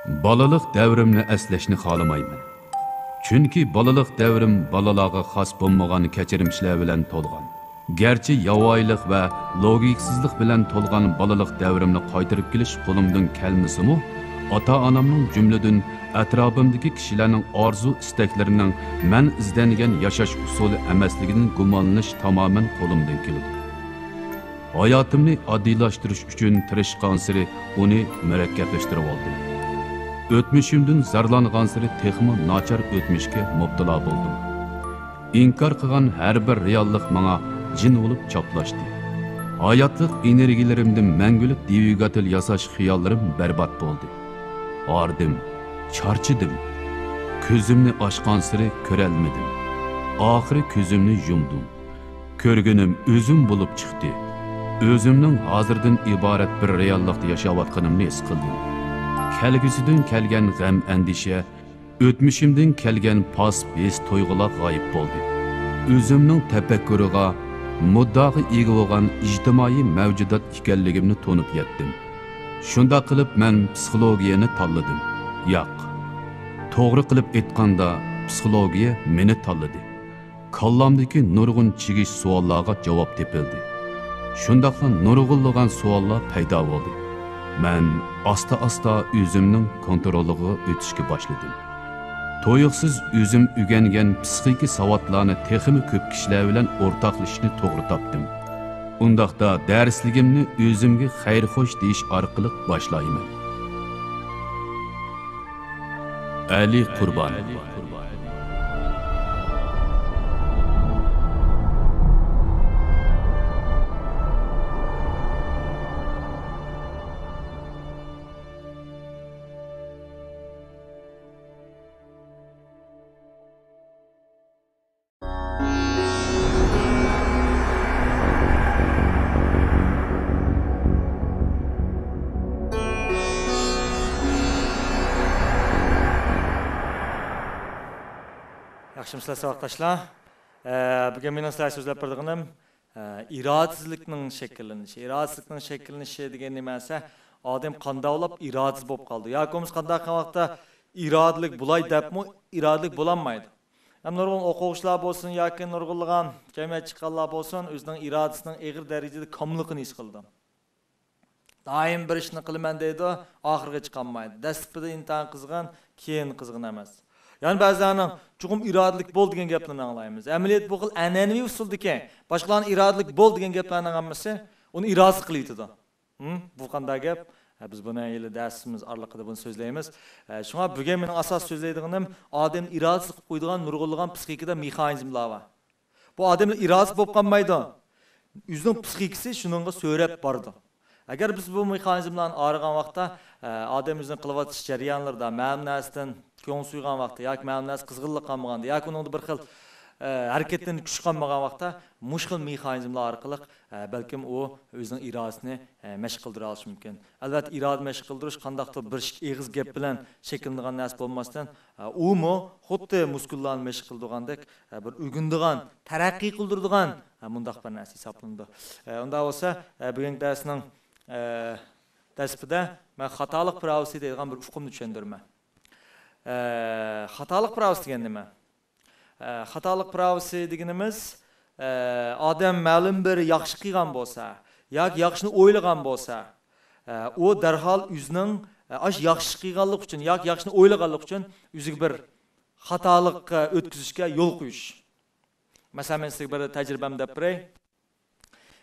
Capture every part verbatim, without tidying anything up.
بالىلىق دەۋرىمنى ئەسلەشنى خالىمايمەن. چۈنكى بالىلىق دەۋرىم بالىلارغا خاس بولمىغان كەچۈرمىشلەر بىلەن تولغان. گەرچە ياۋايىلىق ۋە لوگىكىسىزلىق بىلەن تولغان بالىلىق دەۋرىمنى قايتۇرۇپ كېلىش قولۇمدىن كەلمىسىمۇ، ئاتا-ئانامنىڭ، جۈملىدىن ئەتراپىمدىكى كىشىلەرنىڭ ئارزۇ-ئىستەكلىرىنىڭ مەن ئىزدەنگەن ياشاش ئۇسۇلى ئەمەسلىكىدىن گۇمانلىنىش تامامەن قولۇمدىن كېلىدۇ. ھاياتىمنى ئاددىيلاشتۇرۇش ئۈچۈن تىرىشقانسېرى ئۇنى مۇرەككەپلەشتۈرۈۋالدىم. ئۆتمۈشۈمدىن زارلانغانسېرى تېخىمۇ ناچار ئۆتمۈشكە مۇپتىلا بولدۇم. ئىنكار قىلغان ھەر بىر رېئاللىق ماڭا جىن بولۇپ چاپلاشتى. ھاياتلىق ئېنېرگىيىلىرىمدىن مەڭگۈلۈك دۋىگاتېل ياساش خىياللىرىم بەربات بولدى. ھاردىم، چارچىدىم. كۆزۈمنى ئاچقانسېرى كۆرەلمىدىم. ئاخىرى كۆزۈمنى يۇمدۇم. كۆرگىنىم ئۆزۈم بولۇپ چىقتى. ئۆزۈمنىڭ ھازىردىن ئىبارەت بىر رېئاللىقتا ياشاۋاتقىنىمنى ھېس قىلدىم. كەلگۈسىدىن كەلگەن غەم-ئەندىشە، ئۆتمۈشۈمدىن كەلگەن پاس ھېس-تۇيغۇلار غايىب بولدى. ئۆزۈمنىڭ تەپەككۇرىغا، مۇددىئاغا ئىگە بولغان ئىجتىمائىي مەۋجۇدات ئىكەنلىكىمنى تونۇپ يەتتىم. شۇنداق قىلىپ مەن پسىخولوگىيەنى تاللىدىم. ياق. توغرا قىلىپ ئېيتقاندا، پسىخولوگىيە مېنى تاللىدى. كاللامدىكى نۇرغۇن چىگىش سوئاللارغا جاۋاب تېپىلدى. شۇنداقلا نۇرغۇنلىغان سوئاللار پەيدا بولدى. مەن ئاستا-ئاستا ئۆزۈمنىڭ كونترولىغا ئۆتۈشكە باشلىدىم. تۇيۇقسىز ئۆزۈم ئۆگەنگەن پسىخىكا ساۋاتلارنى تېخىمۇ كۆپ كىشىلەر بىلەن ئورتاقلىشىشنى توغرا تاپتىم. ئۇنداقتا دەرسلىكىمنى ئۆزۈمگە خەير-خوش دېيىش ئارقىلىق باشلايمەن. ئەلى قۇربان. ياخشىمۇسىلەر ساۋاقداشلار؟ ئە، بۈگۈن مېنىڭ سىلەرگە سۆزلەپ بېرىدىغىنىم، ئە، ئىرادىسىزلىكنىڭ شەكىللىنىشى. ئىرادىسىزلىكنىڭ شەكىللىنىشى دېگەن نېمە دېسە، ئادەم قانداق بولۇپ ئىرادىسىز بولۇپ قالىدۇ ياكى بولمىسا قانداق قىلغان ۋاقىتتا ئىرادىلىك بولاي دەپمۇ ئىرادىلىك بولالمايدۇ. ھەم نۇرغۇن ئوقۇغۇچىلار بولسۇن ياكى نۇرغۇنلىغان جەمئىيەت چىققانلار بولسۇن، ئۆزىنىڭ ئىرادىسىنىڭ ئېغىر دەرىجىدە كاملىقىنى ھېس قىلىدۇ. دائىم بىر ئىشنى قىلىمەن دەيدۇ، ئاخىرىغا چىقالمايدۇ. دەسلىپىدە ئىنتايىن قىزغىن، كېيىن قىزغىن ئەمەس. يەنە بەزىلەرنىڭ چوقۇم ئىرادىلىك بول دېگەن گەپلىرىنى ئاڭلايمىز. ئەمەلىيەت بۇ خىل ئەنئەنىۋى ئۇسۇلدىكى باشقىلارنى ئىرادىلىك بول دېگەن گەپلەرنىڭ ھەممىسى ئۇنى ئىرادىسىز قىلىۋېتىدۇ. ھىم؟ بۇ قانداق گەپ؟ ھە، بىز بۇنى ھېلى دەرسىمىز ئارىلىقىدا بۇنى سۆزلەيمىز. ھە، شۇڭا بۈگۈن مېنىڭ ئاساس سۆزلەيدىغىنىم ئادەمنى ئىرادىسىز قىلىپ قويىدىغان نۇرغۇنلىغان پسىخىكىدا مېخانىزملار بار. بۇ ئادەملەر ئىرادىسى بولۇپ قالمايدۇ. ئۆزىنىڭ پسىخىكىسى شۇنىڭغا سۆرەپ بارىدۇ. ئەگەر بىز بۇ مېخانىزملارنى ئايرىغان ۋاقىتتا، ئە، ئادەم ئۆزىنىڭ قىلىۋاتىش جەريانلىرىدا مەلۇم نەرسىدىن كۆڭۈل سۆيغەن ۋاقىتتا ياكى مەلۇم نەرسە قىزغىنلىق قالمىغاندا ياكى ئۇنىڭدا بىر خىل، ئە، ھەرىكەتلىنىش كۈچى قالمىغان ۋاقىتتا مۇشۇ خىل مېخانىزملار ئارقىلىق، ئە، بەلكىم ئۇ ئۆزىنىڭ ئىرادىسىنى، ئە، مەشىق قىلدۇرالىشى مۇمكىن. ئەلۋەتتە، ئىرادە مەشىق قىلدۇرۇش قانداقتۇر بىر ئىككى ئېغىز گەپ بىلەن شەكىللىنىدىغان نەرسە بولماستىن، ئە، ئۇمۇ خۇددى مۇسكۇللارنى مەشىق قىلىدىغاندەك، ئە، بىر ئۆگىنىدىغان، تەرەققىي قىلدۇرىدىغان، ئە، مۇنداق بىر نەرسە ھېسابلىنىدۇ. ئە، ئۇنداق بولسا، ئە، بۈگۈنكى دەرسنىڭ، ئە، دەسلىپىدە مەن خاتالىق پىراۋىسى دەيدىغان بىر ئۇقۇمنى چۈشەندۈرىمەن. ئە، خاتالىق پىراۋىسى دېگەن نېمە؟ ئە، خاتالىق پىراۋىسى دېگىنىمىز، ئە، ئادەم مەلۇم بىر ياخشى قىلغان بولسا ياكى ياخشىنى ئويلىغان بولسا، ئە، ئۇ دەرھال ئۆزىنىڭ، ئە، ئاشۇ ياخشى قىلغانلىقى ئۈچۈن ياكى ياخشىنى ئويلىغانلىقى ئۈچۈن ئۆزىگە بىر خاتالىق، ئە، ئۆتكۈزۈشكە يول قويۇش. مەسىلەن، مەن سىزگە بىر تەجرىبەمنى دەپ بېرەي.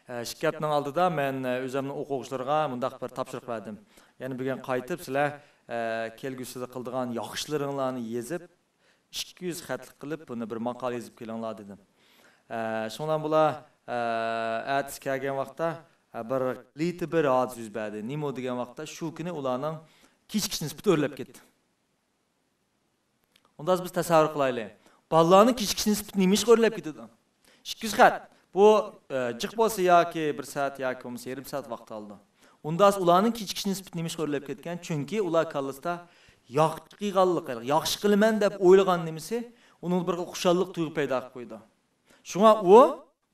ئىككى ھەپتىنىڭ ئالدىدا مەن ئۆزۈمنىڭ ئوقۇغۇچىلىرىغا مۇنداق بىر تاپشۇرۇق بەردىم. يەنى بۈگۈن قايتىپ سىلەر كەلگۈسىدە قىلىدىغان ياخشىلىرىڭلارنى يېزىپ، ئىككى يۈز خەتلىك قىلىپ بۇنى بىر ماقالە يېزىپ كېلىڭلار دېدىم. شۇنىڭ بىلەن بۇلار ئەتىسى كەلگەن ۋاقىتتا بىر غەلىتە بىر ھادىسە يۈز بەردى. نېمە ئۇ دېگەن ۋاقىتتا شۇ كۈنى ئۇلارنىڭ كېچىكىش نىسبىتى ئۆرلەپ كەتتى. ئۇنداق بىز تەسەۋۋۇر قىلايلى. بالىلارنىڭ كېچىكىش نىسبىتى نېمە ئىشقا ئۆرلەپ كېتىدۇ؟ ئىككى يۈز خەت. بۇ، ئە، جىق بولسا ياكى بىر سائەت ياكى بولمىسا يېرىم سائەت ۋاقىت ئالىدۇ. ئۇنداق ئۇلارنىڭ كېچىكىش نىسبىتى نېمە ئىشقا ئۆرلەپ كەتكەن؟ چۈنكى ئۇلار كاللىسىدا ياخشى قىلغانلىقى، ياخشى قىلىمەن دەپ ئويلىغان نېمىسى ئۇنىڭدا بىر خىل خۇشاللىق تۇيغۇ پەيدا قىلىپ قويىدۇ. شۇڭا ئۇ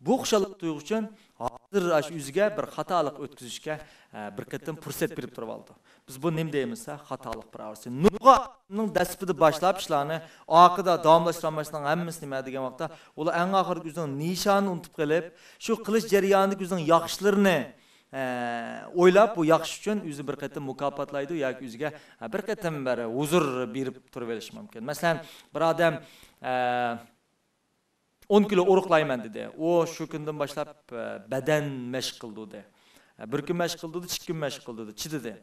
بۇ خۇشاللىق تۇيغۇسى ئۈچۈن ھازىر ئاشۇ ئۆزىگە بىر خاتالىق ئۆتكۈزۈشكە، ئە، بىر قېتىم پۇرسەت بېرىپ تۇرۇۋالىدۇ. بىز بۇ نېمە دەيمىز دېسە، خاتالىق پىراۋىسى. نۇرغۇن ئادەمنىڭ دەسلىپىدە باشلاپ ئىشلارنى، ئارقىدا داۋاملاشتۇرالماسلىقنىڭ ھەممىسى نېمە دېگەن ۋاقىتتا، ئۇلار ئەڭ ئاخىرىدا ئۆزىنىڭ نىشانىنى ئۇنتۇپ قېلىپ، شۇ قىلىش جەريانىدىكى ئۆزىنىڭ ياخشىلىرىنى، ئە، ئويلاپ، بۇ ياخشى ئۈچۈن ئۆزىنى بىر قېتىم مۇكاپاتلايدۇ ياكى ئۆزىگە، ئە، بىر قېتىم بىر ھۇزۇر بېرىپ تۇرۇۋېلىشى مۇمكىن. مەسىلەن، بىر ئادەم، ئە، ئون كىلو ئورۇقلايمەن دېدى. ئۇ شۇ كۈندىن باشلاپ، ئە، بەدەن مەشىق قىلدۇردى. ئە، بىر كۈن مەشىق قىلدۇردى، ئىككى كۈن مەشىق قىلدۇردى، چىدىدى.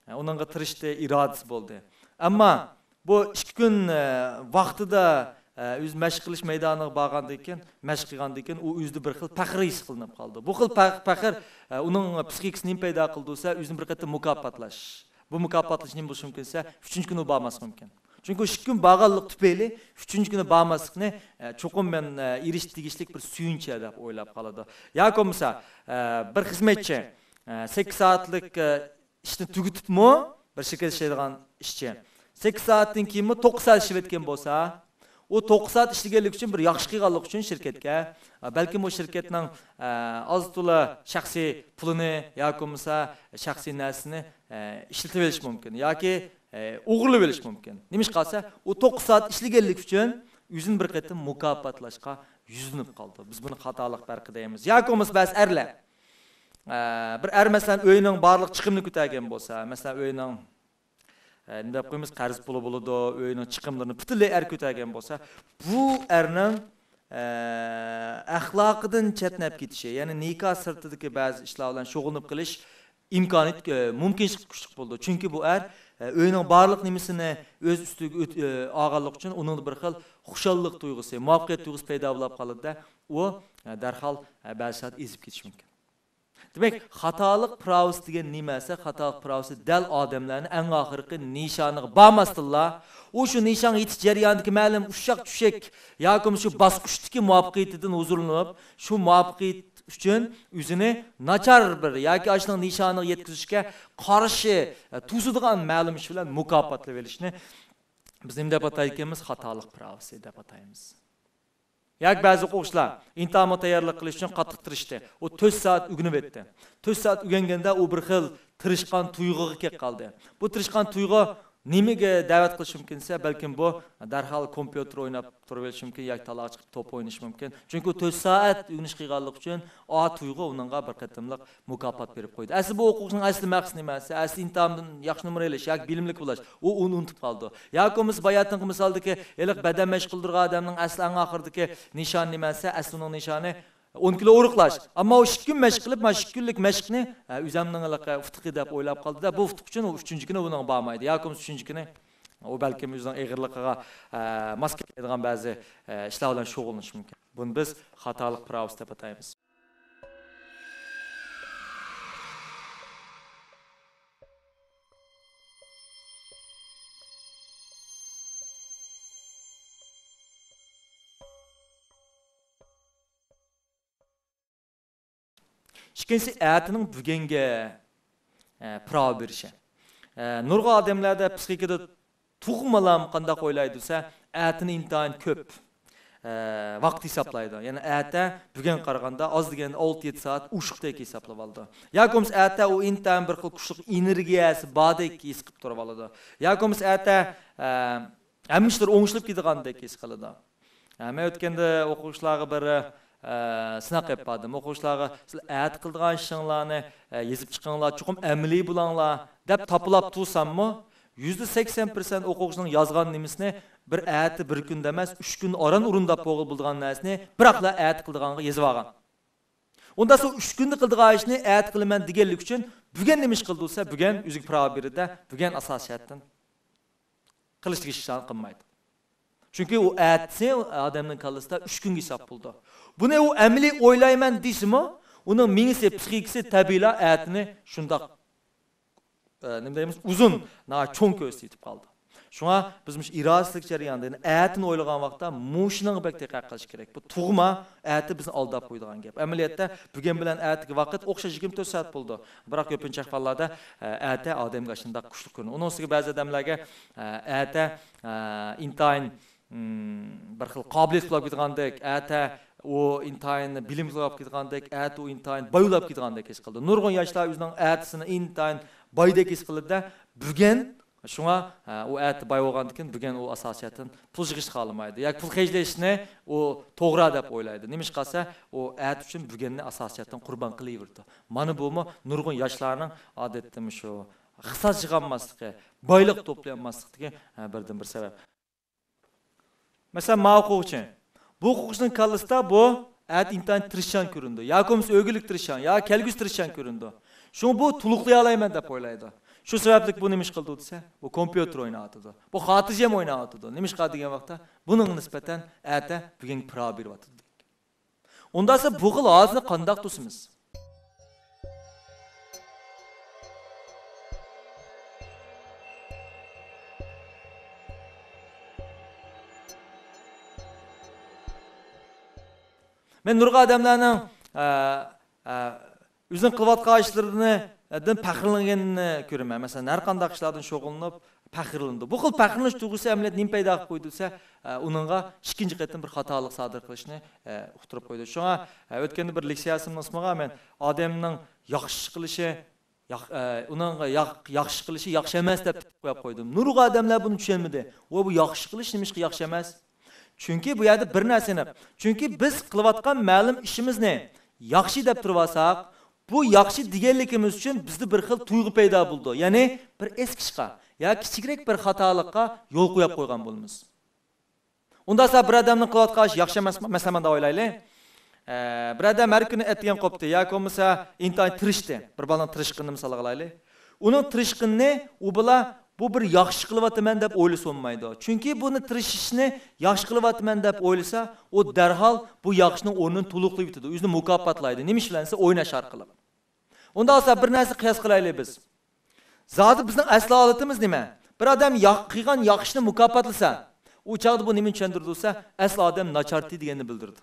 ئە، ئۇنىڭغا تىرىشتى، ئىرادىسى بولدى. ئەمما بۇ ئىككى كۈن، ئە، ۋاقتىدا، ئە، ئۆزى مەشىق قىلىش مەيدانىغا بارغاندىن كېيىن، مەشىق قىلغاندىن كېيىن ئۇ ئۆزىدە بىر خىل پەخىر ھېس قىلىنىپ قالدى. بۇ خىل پەخ-، پەخىر، ئە، ئۇنىڭ پسىخىكىسىنى نېمە پەيدا قىلدى دېسە، ئۆزىنى بىر قېتىم مۇكاپاتلاش. بۇ مۇكاپاتلاش نېمە بولۇشى مۇمكىن دېسە، ئۈچىنچى كۈنى بارماسلىقى مۇمكىن. چۈنكى ئىككى كۈن بارغانلىق تۈپەيلى ئۈچىنچى كۈنى بارماسلىقنى، ئە، چوقۇم مەن، ئە، ئېرىشىش تېگىشلىك بىر سۆيۈنچ دەپ ئويلاپ قالىدۇ. ياكى بولمىسا، ئە، بىر خىزمەتچى، ئە، سەككىز سائەتلىك، ئە، ئىشنى تۈگىتىپمۇ، بىر شىركەتتە ئىشلەيدىغان ئىشچى، سەككىز سائەتتىن كېيىنمۇ توققۇز سائەت ئىشلەۋەتكەن بولسا، ئۇ توققۇز سائەت ئىشلىگەنلىكى ئۈچۈن، بىر ياخشى قىلغانلىقى ئۈچۈن شىركەتكە، ئە، بەلكىم ئۇ شىركەتنىڭ، ئە، ئاز تولا شەخسىي پۇلىنى ياكى بولمىسا شەخسىي نەرسىنى، ئە، ئىشلىتىۋېلىشى مۇمكىن ياكى، ئە، ئوغرىلىۋېلىشى مۇمكىن. نېمىشقا دېسە، ئۇ توققۇز سائەت ئىشلىگەنلىكى ئۈچۈن ئۆزىنى بىر قېتىم مۇكاپاتلاشقا يۈزلىنىپ قالىدۇ. بىز بۇنى خاتالىق پەرقى دەيمىز. ياكى بولمىسا بەزى ئەرلەر، ئە، بىر ئەر، مەسىلەن، ئۆيىنىڭ بارلىق چىقىمىنى كۆتەرگەن بولسا، مەسىلەن، ئۆينىڭ، ئە، نېمە دەپ قويىمىز، قەرز پۇلى بولىدۇ، ئۆينىڭ چىقىملىرىنى پۈتۈنلەي ئەر كۆتەرگەن بولسا، بۇ ئەرنىڭ، ئە، ئەخلاقىدىن چەتنەپ كېتىشى، يەنى نىكاھ سىرتىدىكى بەزى ئىشلار بىلەن شۇغۇللىنىپ قېلىش ئىمكانىيىتى، ئە، مۇمكىنچىلىكى كۈچلۈك بولىدۇ. چۈنكى بۇ ئەر، ئە، ئۆينىڭ بارلىق نېمىسىنى ئۆز ئۈستىگە ئۆت-، ئە، ئالغانلىقى ئۈچۈن ئۇنىڭدا بىر خىل خۇشاللىق تۇيغۇسى، مۇۋەپپەقىيەت تۇيغۇسى پەيدا بولۇپ قالىدۇ-دە، ئۇ، ئە، دەرھال، ئە، بەزى سائەت ئېزىپ كېتىشى مۇمكىن. دېمەك، خاتالىق پىراۋىسى دېگەن نېمە دېسە، خاتالىق پىراۋىسى دەل ئادەملەرنى ئەڭ ئاخىرقى نىشانىغا بارماستىنلا، ئۇ شۇ نىشانغا يېتىش جەريانىدىكى مەلۇم ئۇششاق چۈشەك ياكى شۇ باسقۇچتىكى مۇۋەپپەقىيىتىدىن ھۇزۇرلىنىپ، شۇ مۇۋەپپەقىيەت ئۈچۈن ئۆزىنى ناچار بىر ياكى ئاشۇنىڭ نىشانىغا يەتكۈزۈشكە قارشى، ئە، توسىدىغان مەلۇم ئىش بىلەن مۇكاپاتلىۋېلىشنى بىز نېمە دەپ ئاتايدىكەنمىز؟ خاتالىق پىراۋىسى دەپ ئاتايمىز. ياكى بەزى ئوقۇغۇچىلار ئىمتىھانغا تەييارلىق قىلىش ئۈچۈن قاتتىق تىرىشتى. ئۇ تۆت سائەت ئۆگىنىۋەتتى. تۆت سائەت ئۆگەنگەندە ئۇ بىر خىل تىرىشقان تۇيغۇغا كېلىپ قالدى. بۇ تىرىشقان تۇيغۇ نېمىگە دەۋەت قىلىشى مۇمكىن دېسە، بەلكىم بۇ دەرھال كومپيۇتېر ئويناپ تۇرۇۋېلىشى مۇمكىن ياكى تالاغا چىقىپ توپ ئوينىشى مۇمكىن. چۈنكى ئۇ تۆت سائەت ئۆگىنىش قىلغانلىقى ئۈچۈن ئا تۇيغۇ ئۇنىڭغا بىر قېتىملىق مۇكاپات بېرىپ قويدى. ئەسلى بۇ ئوقۇغۇچىنىڭ ئەسلى مەقسىتى نېمە دېسە، ئەسلى ئىمتىھاندىن ياخشى نومۇر ئېلىش ياكى بىلىملىك بولۇش، ئۇ ئۇنى ئۇنتۇپ قالىدۇ. ياكى بولمىسا باياتىنقى مىسالدىكى ھېلىقى بەدەن مەشىق قىلدۇرغان ئادەمنىڭ ئەسلى ئەڭ ئاخىرىدىكى نىشانى نېمە دېسە، ئەسلى ئۇنىڭ نىشانى ئون كىلو ئورۇقلاش. ئەمما ئۇ ئىككى كۈن مەشىق قىلىپ، مانا ئىككى كۈنلۈك مەشىقنى، ئە، ئۆزەمنىڭ ھېلىقى ئۇتۇقى دەپ ئويلاپ قالدى-دە، بۇ ئۇتۇق ئۈچۈن ئۇ ئۈچىنچى كۈنى ئۇنىڭغا بارمايدۇ. ياكى بولمىسا ئۈچىنچى كۈنى ئۇ بەلكىم ئۆزىنىڭ ئېغىرلىقىغا، ئە، ماس كەلمەيدىغان بەزى، ئە، ئىشلار بىلەن شۇغۇللىنىشى مۇمكىن. بۇنى بىز خاتالىق پىراۋىسى دەپ ئاتايمىز. ئىككىنچىسى، ئەتىنىڭ بۈگۈنگە، ئە، پىراۋا بېرىشى. ئە، نۇرغۇن ئادەملەردە پسىخىكىدا تۇغمىلام قانداق ئويلايدۇ دېسە، ئەتىنى ئىنتايىن كۆپ، ئە، ۋاقىت ھېسابلايدۇ. يەنى ئەتە بۈگۈنگە قارىغاندا ئاز دېگەندە ئالتە يەتتە سائەت ئوشۇقتەك ھېسابلىۋالىدۇ. ياكى بولمىسا ئەتە ئۇ ئىنتايىن بىر خىل كۈچلۈك ئېنېرگىيەسى باردەك ھېس قىلىپ تۇرۇۋالىدۇ. ياكى بولمىسا ئەتە، ئە، ھەممە ئىشلار ئوڭشىلىپ كېتىدىغاندەك ھېس قىلىدۇ. ھە، مەن ئۆتكەندە ئوقۇغۇچىلارغا بىر، ئە، سىناق ئېلىپ باردىم. ئوقۇغۇچىلارغا، «سىلەر ئەتە قىلىدىغان ئىشىڭلارنى، ئە، يېزىپ چىقىڭلار، چوقۇم ئەمەلىي بولۇڭلار» دەپ تاپىلاپ تۇرساممۇ، يۈزدە سەكسەن پىرسەنت ئوقۇغۇچىنىڭ يازغان نېمىسىنى بىر ئەتە، بىر كۈندە ئەمەس، ئۈچ كۈندە ئاران ئورۇنداپ بولغىلى بولىدىغان نەرسىنى بىراقلا ئەتە قىلىدىغانغا يېزىۋالغان. ئۇنداق بولسا ئۈچ كۈندە قىلىدىغان ئىشنى ئەتە قىلىمەن دېگەنلىكى ئۈچۈن بۈگۈن نېمە ئىش قىلدى دېسە، بۈگۈن ئۆزىگە پىراۋا بېرىدۇ، بۈگۈن ئاساسىي جەھەتتىن قىلىش تېگىشلىك ئىشلارنى قىلمايدۇ. چۈنكى ئۇ ئەتىسى ئادەمنىڭ كاللىسىدا ئۈچ كۈنگە ھېساب بولىدۇ. بۇنى ئۇ ئەمەلىي ئويلايمەن دېسىمۇ، ئۇنىڭ مېڭىسى، پسىخىكىسى تەبىئىيلا ئەتىنى شۇنداق، ئە، نېمە دەيمىز، ئۇزۇن، ناھايىتى چوڭ كۆرسىتىپ قالىدۇ. شۇڭا بىز مۇشۇ ئىرادىچىلىك جەريانىدا، يەنى ئەتىنى ئويلىغان ۋاقىتتا مۇشۇنىڭغا بەك دىققەت قىلىش كېرەك. بۇ تۇغما ئەتە بىزنى ئالداپ قويىدىغان گەپ. ئەمەلىيەتتە بۈگۈن بىلەن ئەتىكى ۋاقىت ئوخشاش يىگىرمە تۆت سائەت بولىدۇ. بىراق كۆپىنچە ئەھۋاللاردا، ئە، ئەتە ئادەمگە ئاشۇنداق كۈچلۈك كۆرۈنىدۇ. ئۇنىڭ ئۈستىگە بەزى ئادەملەرگە، ئە، ئەتە، ئە، ئىنتايىن، ئىم، بىر خىل قابىلىيەت بولۇپ كېتىدىغاندەك، ئەتە ئۇ ئىنتايىن بىلىملىك بولۇپ كېتىدىغاندەك، ئەتە ئۇ ئىنتايىن باي بولۇپ كېتىدىغاندەك ھېس قىلىدۇ. نۇرغۇن ياشلار ئۆزىنىڭ ئەتىسىنى ئىنتايىن بايدەك ھېس قىلىدۇ-دە، بۈگۈن شۇڭا، ھە، ئۇ ئەتە باي بولغاندىن كېيىن بۈگۈن ئۇ ئاساسىي جەھەتتىن پۇل يىغىشنى خالىمايدۇ ياكى پۇل خەجلەشنى ئۇ توغرا دەپ ئويلايدۇ. نېمىشقا دېسە، ئۇ ئەتە ئۈچۈن بۈگۈننى ئاساسىي جەھەتتىن قۇربان قىلىۋېرىدۇ. مانا بۇمۇ نۇرغۇن ياشلارنىڭ ئادەتتە مۇشۇ ئىقتىساد يىغالماسلىقى، بايلىق توپلىيالماسلىقتىكى، ھە، بىردىنبىر سەۋەب. مەسىلەن، ماۋۇ ئوقۇغۇچى. بۇ ئوقۇغۇچىنىڭ كاللىسىدا بۇ ئەتە ئىنتايىن تىرىشچان كۆرۈنىدۇ. ياكى بولمىسا ئۆگۈنلۈك تىرىشچان، يا كەلگۈسى تىرىشچان كۆرۈنىدۇ. شۇڭا بۇ تولۇقلىيالايمەن دەپ ئويلايدۇ. شۇ سەۋەبلىك بۇ نېمە ئىش قىلىدۇ دېسە، بۇ كومپيۇتېر ئويناۋاتىدۇ. بۇ خاتىرجەم ئويناۋاتىدۇ. نېمىشقا دېگەن ۋاقىتتا، بۇنىڭغا نىسبەتەن ئەتە بۈگۈنگە پىراۋا بېرىۋاتىدۇ. ئۇنداقسا بۇ خىل ھالەتنى قانداق توسىمىز؟ مەن نۇرغۇن ئادەملەرنىڭ، ئە، ئە، ئۆزىنىڭ قىلىۋاتقان ئىشلىرىدىن پەخىرلەنگىنىنى كۆرىمەن. مەسىلەن، ھەر قانداق ئىشلاردىن شۇغۇللىنىپ پەخىرلىنىدۇ. بۇ خىل پەخىرلىنىش تۇيغۇسى ئەمەلىيەتتە نېمە پەيدا قىلىپ قويدى دېسە، ئە، ئۇنىڭغا ئىككىنچى قېتىم بىر خاتالىق سادىر قىلىشنى، ئە، ئۇقتۇرۇپ قويدى. شۇڭا، ئە، ئۆتكەندە بىر لېكسىيەسىمنىڭ ئىسمىغا مەن ئادەمنىڭ ياخشى قىلىشى، ياخ-، ئە، ئۇنىڭغا ياخ-، ياخشى قىلىشى ياخشى ئەمەس دەپ قويۇپ قويدۇم. نۇرغۇن ئادەملەر بۇنى چۈشەنمىدى. ۋە بۇ ياخشى قىلىش نېمىشقا ياخشى ئەمەس؟ چۈنكى بۇ يەردە بىر نەرسە ئېنىق. چۈنكى بىز قىلىۋاتقان مەلۇم ئىشىمىزنى ياخشى دەپ تۇرۇۋالساق، بۇ ياخشى دېگەنلىكىمىز ئۈچۈن بىزدە بىر خىل تۇيغۇ پەيدا بولىدۇ. يەنى بىر ئېسىك ئىشقا يا كىچىكرەك بىر خاتالىققا يول قويۇپ قويغان بولىمىز. ئۇنداقتا بىر ئادەمنىڭ قىلىۋاتقان ئىشى ياخشى ئەمەسمۇ؟ مەسىلەن، مۇنداق ئويلايلى. ئە، بىر ئادەم ھەر كۈنى ئەتىگەن قوپتى ياكى بولمىسا ئىنتايىن تىرىشتى. بىر بالىنىڭ تىرىشقىنىنى مىسالغا ئالايلى. ئۇنىڭ تىرىشقىنىنى ئۇ بالا بۇ بىر ياخشى قىلىۋاتىمەن دەپ ئويلىسا بولمايدۇ. چۈنكى بۇنى تىرىشىشنى ياخشى قىلىۋاتىمەن دەپ ئويلىسا، ئۇ دەرھال بۇ ياخشىنىڭ ئورنىنى تولۇقلاۋېتىدۇ، ئۆزىنى مۇكاپاتلايدۇ. نېمە ئىش بىلەن دېسە، ئويناش ئارقىلىق. ئۇنداق بولسا بىر نەرسە قىياس قىلايلى بىز. زادى بىزنىڭ ئەسلى ھالىتىمىز نېمە؟ بىر ئادەم ياخ-، قىلغان ياخشىنى مۇكاپاتلىسا، ئۇ چاغدا بۇ نېمىنى چۈشەندۈرىدۇ دېسە، ئەسلى ئادەم ناچارتى دېگەننى بىلدۈرىدۇ.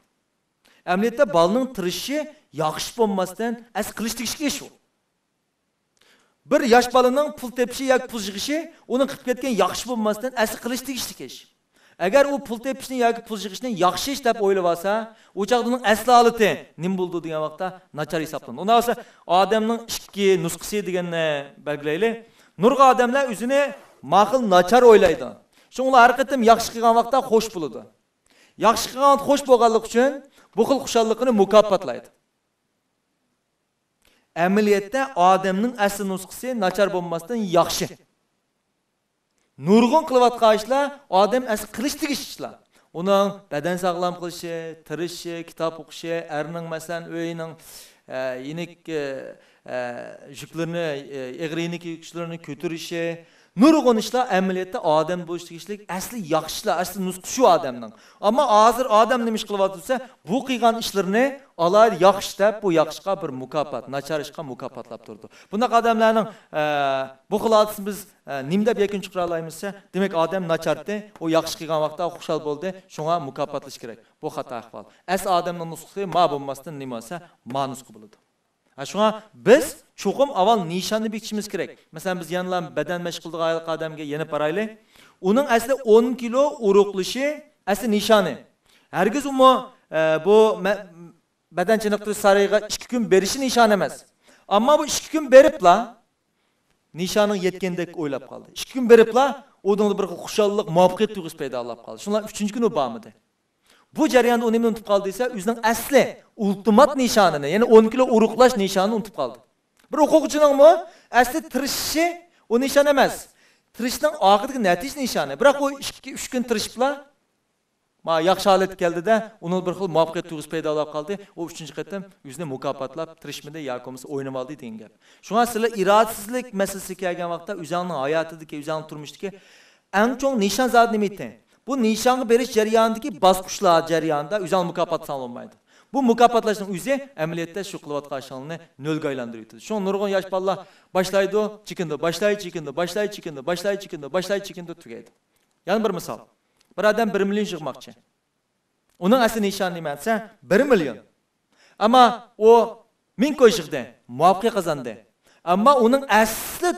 ئەمەلىيەتتە بالىنىڭ تىرىشىشى ياخشى بولماستىن، ئەسلى قىلىش تېگىشلىك ئىش ئۇ. بىر ياش بالىنىڭ پۇل تېپىشى ياكى پۇل يىغىشى ئۇنىڭ قىلىپ كەتكەن ياخشى بولماستىن، ئەسلى قىلىش تېگىشلىك ئىش. ئەگەر ئۇ پۇل تېپىشنى ياكى پۇل يىغىشنى ياخشى ئىش دەپ ئويلىۋالسا، ئۇ چاغدا ئۇنىڭ ئەسلى ھالىتى نېمە بولىدۇ دېگەن ۋاقىتتا ناچار ھېسابلىنىدۇ. ئۇنداق بولسا ئادەمنىڭ ئىككى نۇسخىسى دېگەننى بەلگىلەيلى. نۇرغۇن ئادەملەر ئۆزىنى ماقۇل ناچار ئويلايدۇ. شۇڭا ئۇلار ھەر قېتىم ياخشى قىلغان ۋاقىتتا خوش بولىدۇ. ياخشى قىلغان ۋاقىتتا خوش بولغانلىقى ئۈچۈن بۇ خىل خۇشاللىقىنى مۇكاپاتلايدۇ. ئەمەلىيەتتە ئادەمنىڭ ئەسلى نۇسخىسى ناچار بولماستىن ياخشى. نۇرغۇن قىلىۋاتقان ئىشلار ئادەم ئەسلى قىلىش تېگىش ئىشلار. ئۇنىڭ بەدەن ساغلام قىلىشى، تىرىشىشى، كىتاب ئوقۇشى، ئەرنىڭ مەسىلەن ئۆينىڭ، ئە، يېنىك، ئە، ئە، يۈكلىرىنى، ئە، ئېغىر يېنىك يۈكلىرىنى كۆتۈرۈشى، نۇرغۇن ئىشلار ئەمەلىيەتتە ئادەم بولۇش تېگىشلىك ئەسلى ياخشى ئىشلار، ئەسلى نۇسخىسى شۇ ئادەمنىڭ. ئەمما ھازىر ئادەم نېمە ئىش قىلىۋاتىدۇ دېسە، بۇ قىلغان ئىشلىرىنى ئالاھىدە ياخشى دەپ، بۇ ياخشىغا بىر مۇكاپات، ناچار ئىشقا مۇكاپاتلاپ تۇرىدۇ. بۇنداق ئادەملەرنىڭ، ئە، بۇ خىل ھادىسىنى بىز، ئە، نېمە دەپ يەكۈن چىقىرالايمىز دېسە، دېمەك، ئادەم ناچارتى، ئۇ ياخشى قىلغان ۋاقىتتا خۇشال بولدى، شۇڭا مۇكاپاتلاش كېرەك. بۇ خاتا ئەھۋال. ئەسلى ئادەمنىڭ نۇسخىسى ما بولماستىن نېمە بولسا، ما نۇسخا بولىدۇ. ھە، شۇڭا بىز چوقۇم ئاۋۋال نىشاننى بېكىتىشىمىز كېرەك. مەسىلەن، بىز يەنىلا بەدەن مەشىق قىلىدىغان ھېلىقى ئادەمگە يەنە بارايلى. ئۇنىڭ ئەسلى ئون كىلو ئورۇقلىشى ئەسلى نىشانى. ھەرگىز ئۇمۇ، ئە، بۇ مە-، بەدەن چېنىقتۇرۇش سارىيىغا ئىككى كۈن بېرىشى نىشان ئەمەس. ئەمما بۇ ئىككى كۈن بېرىپلا نىشانىغا يەتكەندەك ئويلاپ قالدى. ئىككى كۈن بېرىپلا ئۇنىڭدا بىر خىل خۇشاللىق، مۇۋەپپەقىيەت تۇيغۇسى پەيدا بولۇپ قالدى. شۇڭا ئۈچىنچى كۈنى بارمىدى. بۇ جەرياندا ئۇ نېمىنى ئۇنتۇپ قالدى دېسە، ئۆزىنىڭ ئەسلى ئۇلتىمات نىشانىنى، يەنى ئون كىلو ئورۇقلاش نىشانىنى ئۇنتۇپ قالدى. بىر ئوقۇغۇچىنىڭمۇ ئەسلى تىرىشىشى ئۇ نىشان ئەمەس. تىرىشىشنىڭ ئاخىرىدىكى نەتىجە نىشانى. بىراق ئۇ ئىككى، ئۈچ كۈن تىرىشىپلا، ما، ياخشى ھالەتكە كەلدى-دە، ئۇنىڭ بىر خىل مۇۋەپپەقىيەت تۇيغۇسى پەيدا بولۇپ قالدى. ئۇ ئۈچىنچى قېتىم ئۆزىنى مۇكاپاتلاپ تىرىشمىدى ياكى بولمىسا ئوينىۋالدى دېگەن گەپ. شۇڭا سىلەر ئىرادىسىزلىك مەسىلىسىگە كەلگەن ۋاقىتتا ئۆزۈڭنىڭ ھاياتىدىكى، ئۆزۈڭنىڭ تۇرمۇشتىكى ئەڭ چوڭ نىشان زادى نېمە ئىدى؟ بۇ نىشانغا بېرىش جەريانىدىكى باسقۇچلار جەريانىدا ئۆزۈڭنى مۇكاپاتلىساڭ بولمايدۇ. بۇ مۇكاپاتلاشنىڭ ئۆزى ئەمەلىيەتتە شۇ قىلىۋاتقان ئىشىڭنى نۆلگە ئايلاندۇرۇۋېتىدۇ. شۇڭا نۇرغۇن ياش بالىلار باشلايدۇ، چېكىنىدۇ، باشلايدۇ، چېكىنىدۇ، باشلايدۇ، چېكىنىدۇ، باشلايدۇ، چېكىنىدۇ، باشلايدۇ، چېكىنىدۇ، تۈگەيدۇ. يەنە بىر مىسال. بىر ئادەم بىر مىليون يىغماقچى. ئۇنىڭ ئەسلى نىشانى نېمە دېسە، بىر مىليون. ئەمما ئۇ مىڭ كوي يىغدى، مۇۋەپپەقىيەت قازاندى. ئەمما ئۇنىڭ ئەسلى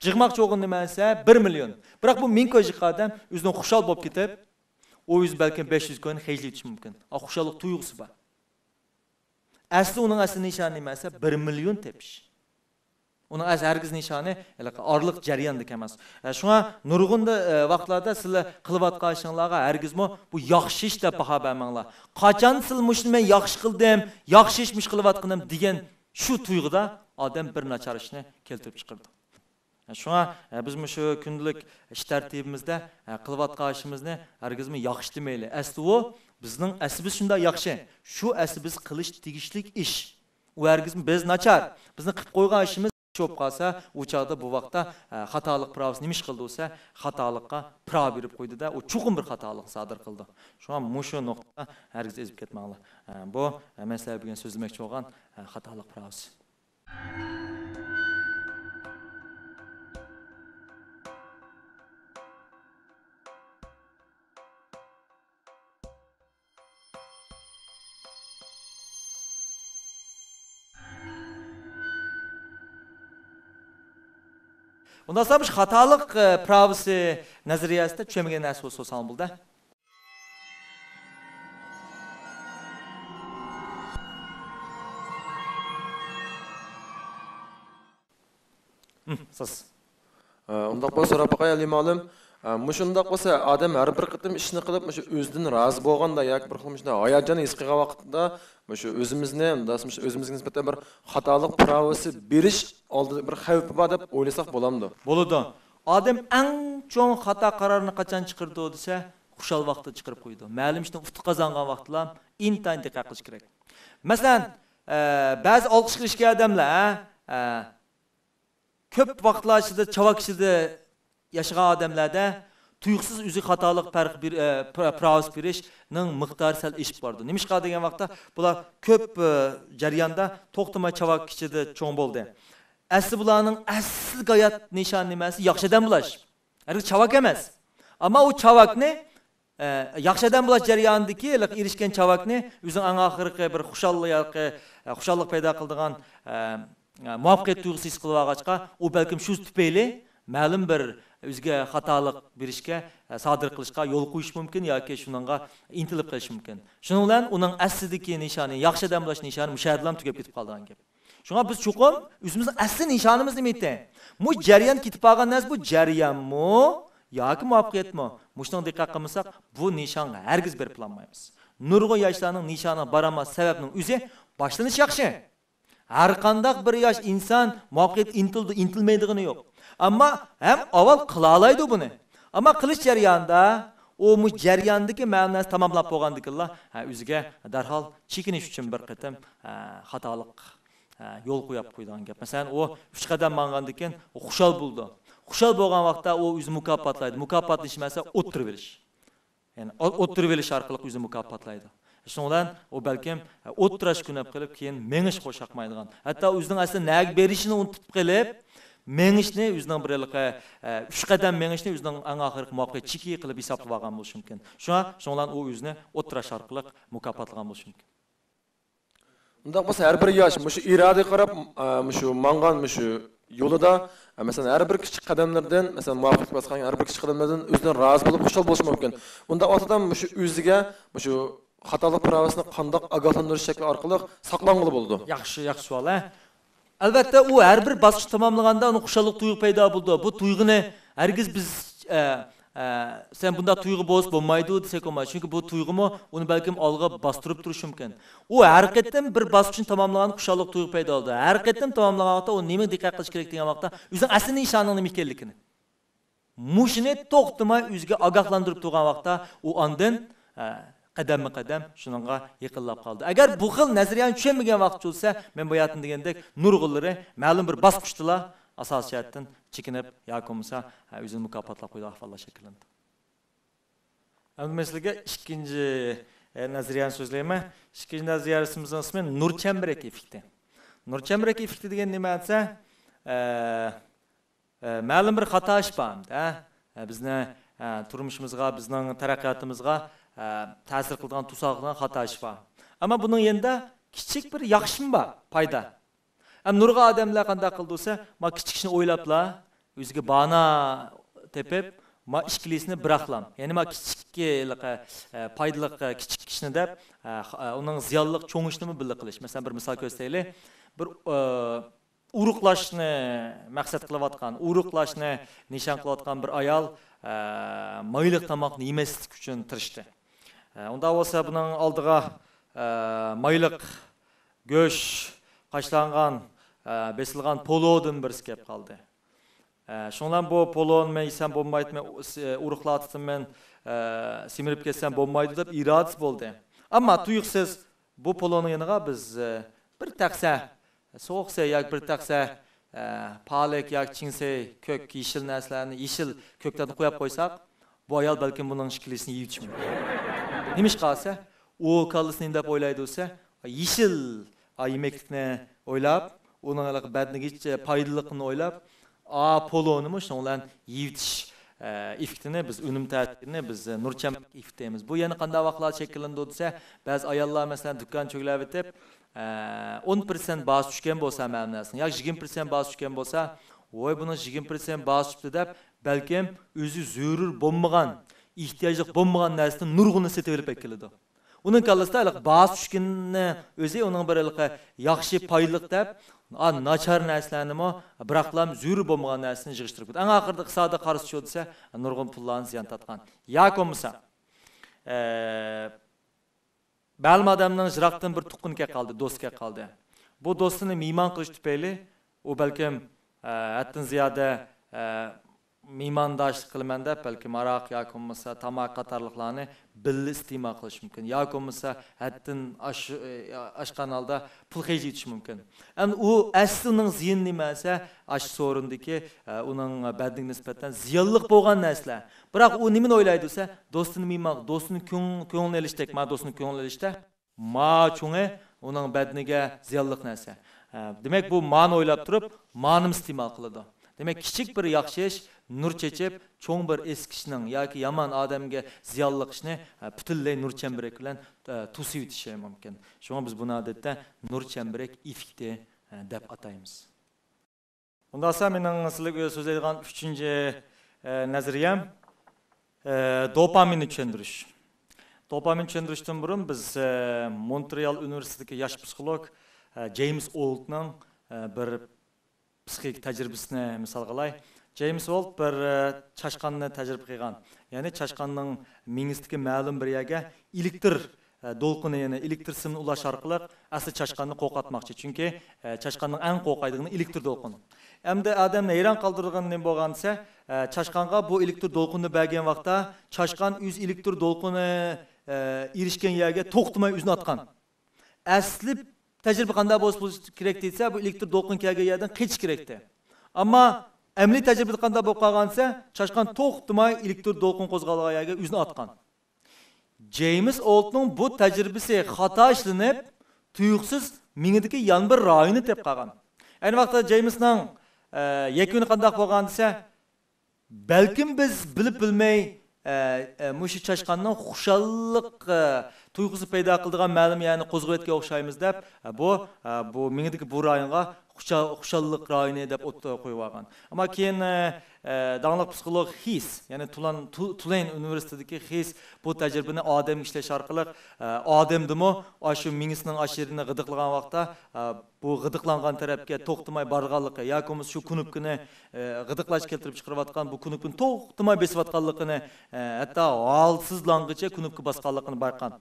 يىغماقچى بولغىنى نېمە دېسە، بىر مىليون. بىراق بۇ مىڭ كوي يىغقان ئادەم ئۆزىنىڭ خۇشال بولۇپ كېتىپ، ئۇ ئۆزى بەلكىم بەش يۈز كوينى خەجلىۋېتىشى مۇمكىن. ئا، خۇشاللىق تۇيغۇسى بار. ئەسلى ئۇنىڭ ئەسلى نىشانى نېمە دېسە، بىر مىليون تېپىش. ئۇنىڭ ئەس-، ھەرگىز نىشانى ھېلىقى ئارىلىق جەرياندىكى ئەمەس. ئە، شۇڭا نۇرغۇندا، ئە، ۋاقىتلاردا سىلەر قىلىۋاتقان ئىشىڭلارغا ھەرگىزمۇ بۇ ياخشى ئىش دەپ باھا بەرمەڭلار. قاچان سىلەر مۇشۇنى مەن ياخشى قىلدىم، ياخشى ئىشمۇ قىلىۋاتقىنىم دېگەن شۇ تۇيغۇدا ئادەم بىر ناچار ئىشنى كەلتۈرۈپ چىقىرىدۇ. شۇڭا، ئە، بىز مۇشۇ كۈندىلىك ئىش تەرتىبىمىزدە، ئە، قىلىۋاتقان ئىشىمىزنى ھەرگىزمۇ ياخشى دېمەيلى. ئەسلى ئۇ بىزنىڭ ئەسلىبىز شۇنداق ياخشى. شۇ ئەسلى بىز قىلىش تېگىشلىك ئىش. ئۇ ھەرگىزمۇ بىز ناچار. بىزنىڭ قىلىپ قويغان ئىشىمىز ياخشى بولۇپ قالسا، ئۇ چاغدا بۇ ۋاقىتتا، ئە، خاتالىق پىراۋىسى نېمە ئىش قىلىدۇ دېسە، خاتالىققا پىراۋا بېرىپ قويىدۇ-دە، ئۇ چوقۇم بىر خاتالىق سادىر قىلىدۇ. شۇڭا مۇشۇ نۇقتىدا ھەرگىز ئېزىپ كەتمەڭلار. ئە، بۇ، ئە، مەن سىلەر بۈگۈن سۆزلىمەكچى بولغان، ئە، خاتالىق پىراۋىسى. ئۇنداق بولسا، مۇشۇ خاتالىق، ئە، پىراۋىسى نەزەرىيەسىدە چۈشەنمىگەن نەرسە بولسا سورىساڭ بولدى. ھىم، سىز. ئە، ئۇنداق بولسا سوراپ باقاي، ئەلى مۇئەللىم. ئە، مۇشۇنداق بولسا، ئادەم ھەر بىر قېتىم ئىشنى قىلىپ، مۇشۇ ئۆزىدىن رازى بولغاندا ياكى بىر خىل مۇشۇنداق ھاياجان ھېس قىلغان ۋاقتىدا، مۇشۇ ئۆزىمىزنى، مۇنداق ئۆزىمىزگە نىسبەتەن بىر خاتالىق پىراۋىسى بېرىش ئالدىدا بىر خەۋپى بار دەپ ئويلىساق بولامدۇ؟ بولىدۇ. ئادەم ئەڭ چوڭ خاتا قارارنى قاچان چىقىرىدۇ دېسە، خۇشال ۋاقتىدا چىقىرىپ قويىدۇ. مەلۇم ئىشنى ئۇتۇق قازانغان ۋاقتىلا ئىنتايىن دىققەت قىلىش كېرەك. مەسىلەن، ئە، بەزى ئالقىشقا ئېرىشكەن ئادەملەر، ئە، كۆپ ۋاقىتلار ئىچىدە چاۋاك ئىچىدە ياشىغان ئادەملەردە تۇيۇقسىز ئۆزىگە خاتالىق پەرق بىر، ئە، پىر-، پىراۋىسى بېرىشنىڭ مىقدارى سەل ئېشىپ بارىدۇ. نېمىشقا دېگەن ۋاقىتتا، بۇلار كۆپ، ئە، جەرياندا توختىماي چاۋاك ئىچىدە چوڭ بولدى. ئەسلى بۇلارنىڭ ئەسلىگە ھايات نىشانى نېمە دېسە، ياخشى ئادەم بولاش. ھەرگىز چاۋاك ئەمەس. ئەمما ئۇ چاۋاكنى، ئە، ياخشى ئادەم بولاش جەريانىدىكى ھېلىقى ئېرىشكەن چاۋاكنى ئۆزىنىڭ ئەڭ ئاخىرقى بىر خۇشال ياكى، ئە، خۇشاللىق پەيدا قىلىدىغان، ئە، ئە، مۇۋەپپەقىيەت تۇيغۇسى ھېس قىلىۋالغاچقا، ئۇ بەلكىم شۇ تۈپەيلى مەلۇم بىر ئۆزىگە خاتالىق بېرىشكە، ئە، سادىر قىلىشقا يول قويۇشى مۇمكىن ياكى شۇنىڭغا ئىنتىلىپ قېلىشى مۇمكىن. شۇنىڭ بىلەن ئۇنىڭ ئەسلىدىكى نىشانى، ياخشى ئادەم بولاش نىشانى مۇشۇ يەردىلا تۈگەپ كېتىپ قالىدىغان گەپ. شۇڭا بىز چوقۇم ئۆزىمىزنىڭ ئەسلى نىشانىمىز نېمە ئىكەن؟ مۇ جەريان كېتىپ بارغان نەرسە، بۇ جەريانمۇ ياكى مۇۋەپپەقىيەتمۇ؟ مۇشۇنىڭغا دىققەت قىلمىساق، بۇ نىشانغا ھەرگىز بېرىپ بولالمايمىز. نۇرغۇن ياشلارنىڭ نىشانىغا بارالماس سەۋەبنىڭ ئۆزى باشلىنىش ياخشى. ھەر قانداق بىر ياش ئىنسان مۇۋەپپەقىيەتكە ئىنتىلىدۇ، ئىنتىلمەيدىغىنى يوق. ئەمما ھەم ئاۋۋال قىلالايدۇ بۇنى. ئەمما قىلىش جەريانىدا، ئۇ مۇ جەرياندىكى مەلۇم نەرسە تاماملاپ بولغاندىكىنلا، ھە، ئۆزىگە دەرھال چېكىنىش ئۈچۈن بىر قېتىم، ھە، خاتالىق، ھە، يول قويۇپ قويىدىغان گەپ. مەسىلەن، ئۇ ئۈچ قەدەم ماڭغاندىن كېيىن ئۇ خۇشال بولىدۇ. خۇشال بولغان ۋاقىتتا ئۇ ئۆزىنى مۇكاپاتلايدۇ. مۇكاپاتلىنىش مەسىلەن ئوتتۇرىۋېلىش. يەنى ئو-، ئوتتۇرىۋېلىش ئارقىلىق ئۆزىنى مۇكاپاتلايدۇ. شۇنىڭ بىلەن ئۇ بەلكىم، ئە، ئوتتۇرا ئۈنەپ قېلىپ، كېيىن مېڭىشقا خۇشياقمايدىغان، ھەتتا ئۆزىنىڭ ئەسلى نەگە بېرىشىنى ئۇنتۇپ قېلىپ، مېڭىشنى ئۆزىنىڭ بىر ھېلىقى، ئە، ئۈچ قەدەم مېڭىشنى ئۆزىنىڭ ئەڭ ئاخىرقى مۇۋەپپەقىيەت چېكى قىلىپ ھېسابلىۋالغان بولۇشى مۇمكىن. شۇڭا، شۇنىڭ بىلەن ئۇ ئۆزىنى ئوتتۇرا ئارقىلىق مۇكاپاتلىغان بولۇشى مۇمكىن. ئۇنداق بولسا، ھەر بىر ياش مۇشۇ ئىرادىگە قاراپ، ئە، مۇشۇ ماڭغان مۇشۇ يولىدا، ئە، مەسىلەن، ھەر بىر كىچىك قەدەملىرىدىن، مەسىلەن، مۇۋەپپەقىيەت باسقان ھەر بىر كىچىك قەدەملىرىدىن ئۆزىدىن رازى بولۇپ خۇشال بولۇشى مۇمكىن. ئۇنداق ۋاقىتتا مۇشۇ ئۆزىگە مۇشۇ خاتالىق پىراۋىسىنى قانداق ئاگاھلاندۇرۇش شەكلى ئارقىلىق ساقلانغىلى بولىدۇ؟ ياخشى، ياخشى سوئال، ھە. ئەلۋەتتە، ئۇ ھەر بىر باسقۇچ تاماملىغاندا ئۇنىڭ خۇشاللىق تۇيغۇ پەيدا بولىدۇ. بۇ تۇيغۇنى ھەرگىز بىز، ئە، ئە، سەن بۇنداق تۇيغۇ بولسا بولمايدۇ دېسەك بولمايدۇ. چۈنكى بۇ تۇيغۇمۇ ئۇنى بەلكىم ئالغا باستۇرۇپ تۇرۇشى مۇمكىن. ئۇ ھەر قېتىم بىر باسقۇچنى تاماملىغاندا خۇشاللىق تۇيغۇ پەيدا بولىدۇ. ھەر قېتىم تاماملىغان ۋاقىتتا ئۇ نېمىگە دىققەت قىلىش كېرەك دېگەن ۋاقىتتا، ئۆزىنىڭ ئەسلى نىشانىنىڭ نېمە ئىكەنلىكىنى. مۇشۇنى توختىماي ئۆزىگە ئاگاھلاندۇرۇپ تۇرغان ۋاقىتتا، ئۇ ئاندىن، ئە، قەدەممۇ قەدەم شۇنىڭغا يېقىنلاپ قالىدۇ. ئەگەر بۇ خىل نەزەرىيەنى چۈشەنمىگەن ۋاقىت بولسا، مەن باياتىن دېگەندەك، نۇرغۇنلىرى مەلۇم بىر باسقۇچتىلا ئاساسىي جەھەتتىن چېكىنىپ ياكى بولمىسا، ھە، ئۆزىنى مۇكاپاتلاپ قويىدىغان ئەھۋاللار شەكىللىنىدۇ. ئەمدى مەن سىلەرگە ئىككىنچى، ئە، نەزەرىيەنى سۆزلەيمەن. ئىككىنچى نەزەرىيەمىزنىڭ ئىسمى نۇر چەمبىرەك ئېففېكتى. نۇر چەمبىرەك ئېففېكتى دېگەن نېمە دېسە، ئە، ئە، مەلۇم بىر خاتا ئىش بار ئەمدى، ھە؟ ئە، بىزنى، ئە، تۇرمۇشىمىزغا، بىزنىڭ تەرەققىياتىمىزغا، ئە، تەسىر قىلىدىغان، توساق قىلىدىغان خاتا ئىش بار. ئەمما بۇنىڭ يېنىدا كىچىك بىر ياخشىمۇ بار، پايدا. ئەمما نۇرغۇن ئادەملەر قانداق قىلىدۇ دېسە، ما كىچىك ئىشنى ئويلاپلا، ئۆزىگە بانا تېپىپ، ما ئىككىلىسىنى بىراقلام، يەنى ما كىچىك، ھېلىقى، ئە، پايدىلىق، ئە، كىچىك ئىشنى دەپ، ئە، خ-، ئە، ئۇنىڭ زىيانلىق چوڭ ئىشنىمۇ بىللە قىلىش. مەسىلەن، بىر مىسال كۆرسىتەيلى. بىر، ئە، ئورۇقلاشنى مەقسەت قىلىۋاتقان، ئورۇقلاشنى نىشان قىلىۋاتقان بىر ئايال، ئە، مايلىق تاماقنى يېمەسلىك ئۈچۈن تىرىشتى. ئە، ئۇنداق بولسا، بۇنىڭ ئالدىغا، ئە، مايلىق، گۆش، قاشلانغان، ئە، بېسىلغان پولودىن بىرسى كەپ قالدى. ئە، شۇڭلار بۇ پولونى مەن يېسەم بولمايدۇ، مەن ئۇ-، سى-، ئورۇقلاتتىم، مەن، ئە، سېمىرىپ كەتسەم بولمايدۇ دەپ ئىرادىسى بولدى. ئەمما تۇيۇقسىز بۇ پولونىڭ يېنىغا بىز، ئە، بىر تەخسە سوغۇق سەي ياكى بىر تەخسە، ئە، پالەك ياكى چىڭسەي، كۆك، يېشىل نەرسىلەرنى، يېشىل كۆكلەرنى قويۇپ قويساق، بۇ ئايال بەلكىم بۇنىڭ ئىككىلىسىنى يېيىۋېتىشى مۇمكىن. نېمىشقا دېسە، ئۇ كاللىسى نېمە دەپ ئويلايدۇ دېسە، يېشىل، ئا، يېمەكلىكنى ئويلاپ، ئۇنىڭ ھېلىقى بەدىنىگە پايدىلىقىنى ئويلاپ، ئا، پولونىمۇ شۇنىڭ بىلەن يېيىۋېتىش، ئە، ئېففېكتىنى بىز، ئۈنۈم تەسىرىنى بىز نۇر چەمبىرەك ئېففېكت دەيمىز. بۇ يەنە قانداق ۋاقىتلاردا شەكىللىنىدۇ دېسە، بەزى ئاياللار، مەسىلەن، دۇكان چۆگىلەۋېتىپ، ئە، ئون پىرسەنت باھاسى چۈشكەن بولسا مەلۇم نەرسىنىڭ، ياكى يىگىرمە پىرسەنت باھاسى چۈشكەن بولسا، ۋوي، بۇنىڭ يىگىرمە پىرسەنت باھاسى چۈشتى دەپ، بەلكىم ئۆزى زۆرۈر بولمىغان، ئېھتىياجلىق بولمىغان نەرسىدىن نۇرغۇنىنى سېتىۋېلىپ ئەكېلىدۇ. ئۇنىڭ كاللىسىدا ھېلىقى باھاسى چۈشكىنىنى ئۆزى ئۇنىڭ بىر ھېلىقى ياخشى، پايدىلىق دەپ، ئا، ناچار نەرسىلەرنىمۇ بىراقلام زۆرۈر بولمىغان نەرسىنى يىغىشتۇرۇپ كېتىدۇ. ئەڭ ئاخىرىدا ئىقتىسادى قارىسا شۇ دېسە، نۇرغۇن پۇللارنى زىيان تارتقان. ياكى بولمىسا، ئە، مەلۇم ئادەمنىڭ يىراقتىن بىر تۇغقىنى كەپ قالدى، دوستى كەپ قالدى. بۇ دوستىنى مېھمان قىلىش تۈپەيلى ئۇ بەلكىم، ئە، ھەددىدىن زىيادە، ئە، مېھمانداشلىق قىلىمەن دەپ، بەلكىم ھاراق ياكى بولمىسا تاماكا قاتارلىقلارنى بىللە ئىستېمال قىلىشى مۇمكىن. ياكى بولمىسا ھەددىدىن ئاش-، ئاشقان ھالدا پۇل خەجلىۋېتىشى مۇمكىن. ئەمدى ئۇ ئەسلى ئۇنىڭ زىيىنى نېمە دېسە، ئاشۇ سورۇندىكى، ئە، ئۇنىڭ بەدىنىگە نىسبەتەن زىيانلىق بولغان نەرسىلەر. بىراق ئۇ نېمىنى ئويلايدۇ دېسە، دوستىنى مېھمان، دوستىنى كۆڭ-، كۆڭلىنى ئېلىشتەك، ما دوستىنى كۆڭلىنى ئېلىشتە. ما چوڭى ئۇنىڭ بەدىنىگە زىيانلىق نەرسە. ئە، دېمەك، بۇ مانى ئويلاپ تۇرۇپ، مانىمۇ ئىستېمال قىلىدۇ. دېمەك، كىچىك بىر ياخشى ئىش نۇر چېچىپ، چوڭ بىر ئېسىق ئىشنىڭ ياكى يامان ئادەمگە زىيانلىق ئىشنى، ئە، پۈتۈنلەي نۇر چەمبىرەك بىلەن، ئە، توسۇۋېتىشى مۇمكىن. شۇڭا بىز بۇنى ئادەتتە نۇر چەمبىرەك ئېففېكتى، ئە، دەپ ئاتايمىز. ئۇنداقسا مېنىڭ سىلەرگە سۆزلەيدىغان ئۈچىنچى، ئە، نەزەرىيەم، ئە، دوپامىننى چۈشەندۈرۈش. دوپامىن چۈشەندۈرۈشتىن بۇرۇن بىز، ئە، مونترېئال ئۇنىۋېرسىتېتىدىكى ياش پسىخولوگ، ئە، جېيمس ئولتنىڭ، ئە، بىر پسىخىك تەجرىبىسىنى مىسالغا ئالاي. جېيمس ئولت بىر، ئە، چاشقاننى تەجرىبە قىلغان. يەنى چاشقاننىڭ مېڭىسىدىكى مەلۇم بىر يەرگە ئېلېكتر ئە، دولقۇنى، يەنى ئېلېكتر سىمىنى ئۇلاش ئارقىلىق ئەسلى چاشقاننى قورقۇتماقچى. چۈنكى، ئە، چاشقاننىڭ ئەڭ قورقايدىغىنى ئېلېكتر دولقۇنى. ئەمدى ئادەمنى ھەيران قالدۇرىدىغىنى نېمە بولغان دېسە، ئە، چاشقانغا بۇ ئېلېكتر دولقۇننى بەرگەن ۋاقىتتا، چاشقان ئۆز ئېلېكتر دولقۇنى، ئە، ئېرىشكەن يەرگە توختىماي ئۆزىنى ئاتقان. ئەسلى تەجرىبە قانداق بولسا، بولسا كېرەك دېسە، بۇ ئېلېكتر دولقۇن كەلگەن يەردىن قېچىش كېرەكتى. ئەمما ئەمەلىي تەجرىبىدە قانداق بولۇپ قالغان دېسە، چاشقان توختىماي ئېلېكتر دولقۇن قوزغالغان يەرگە ئۆزىنى ئاتقان. جېيمس ئولتنىڭ بۇ تەجرىبىسى خاتا ئىشلىنىپ، تۇيۇقسىز مېڭىدىكى يەنە بىر رايوننى تېپىپ قالغان. ئەينى ۋاقىتتا جېيمسنىڭ، ئە، يەكۈنى قانداق بولغان دېسە، بەلكىم بىز بىلىپ بىلمەي، ئە، ئە، مۇشۇ چاشقاننىڭ خۇشاللىق، ئە، تۇيغۇسى پەيدا قىلىدىغان مەلۇم يەرنى قوزغىۋەتكەن ئوخشايمىز دەپ، ئە، بۇ، ئە، بۇ مېڭىدىكى بۇ رايونغا خۇشال-، خۇشاللىق رايونى دەپ ئوتتۇرىغا قويۇۋالغان. ئەمما كېيىن، ئە، ئە، داڭلىق پسىخولوگ خېيس، يەنى تۇلان-، تۇ-، تۇلەين ئۇنىۋېرسىتېتىدىكى خېيس بۇ تەجرىبىنى ئادەمگە ئىشلەش ئارقىلىق، ئە، ئادەمدىمۇ ئاشۇ مېڭىسىنىڭ ئاشۇ يېرىنى غىدىقلىغان ۋاقىتتا، ئە، بۇ غىدىقلانغان تەرەپكە توختىماي بارغانلىقى ياكى بولمىسا شۇ كۇنۇپكىنى، ئە، غىدىقلاش كەلتۈرۈپ چىقىرىۋاتقان بۇ كۇنۇپكىنى توختىماي بېسىۋاتقانلىقىنى، ئە، ھەتتا ھالسىزلانغىچە كۇنۇپكا باسقانلىقىنى بايقىغان.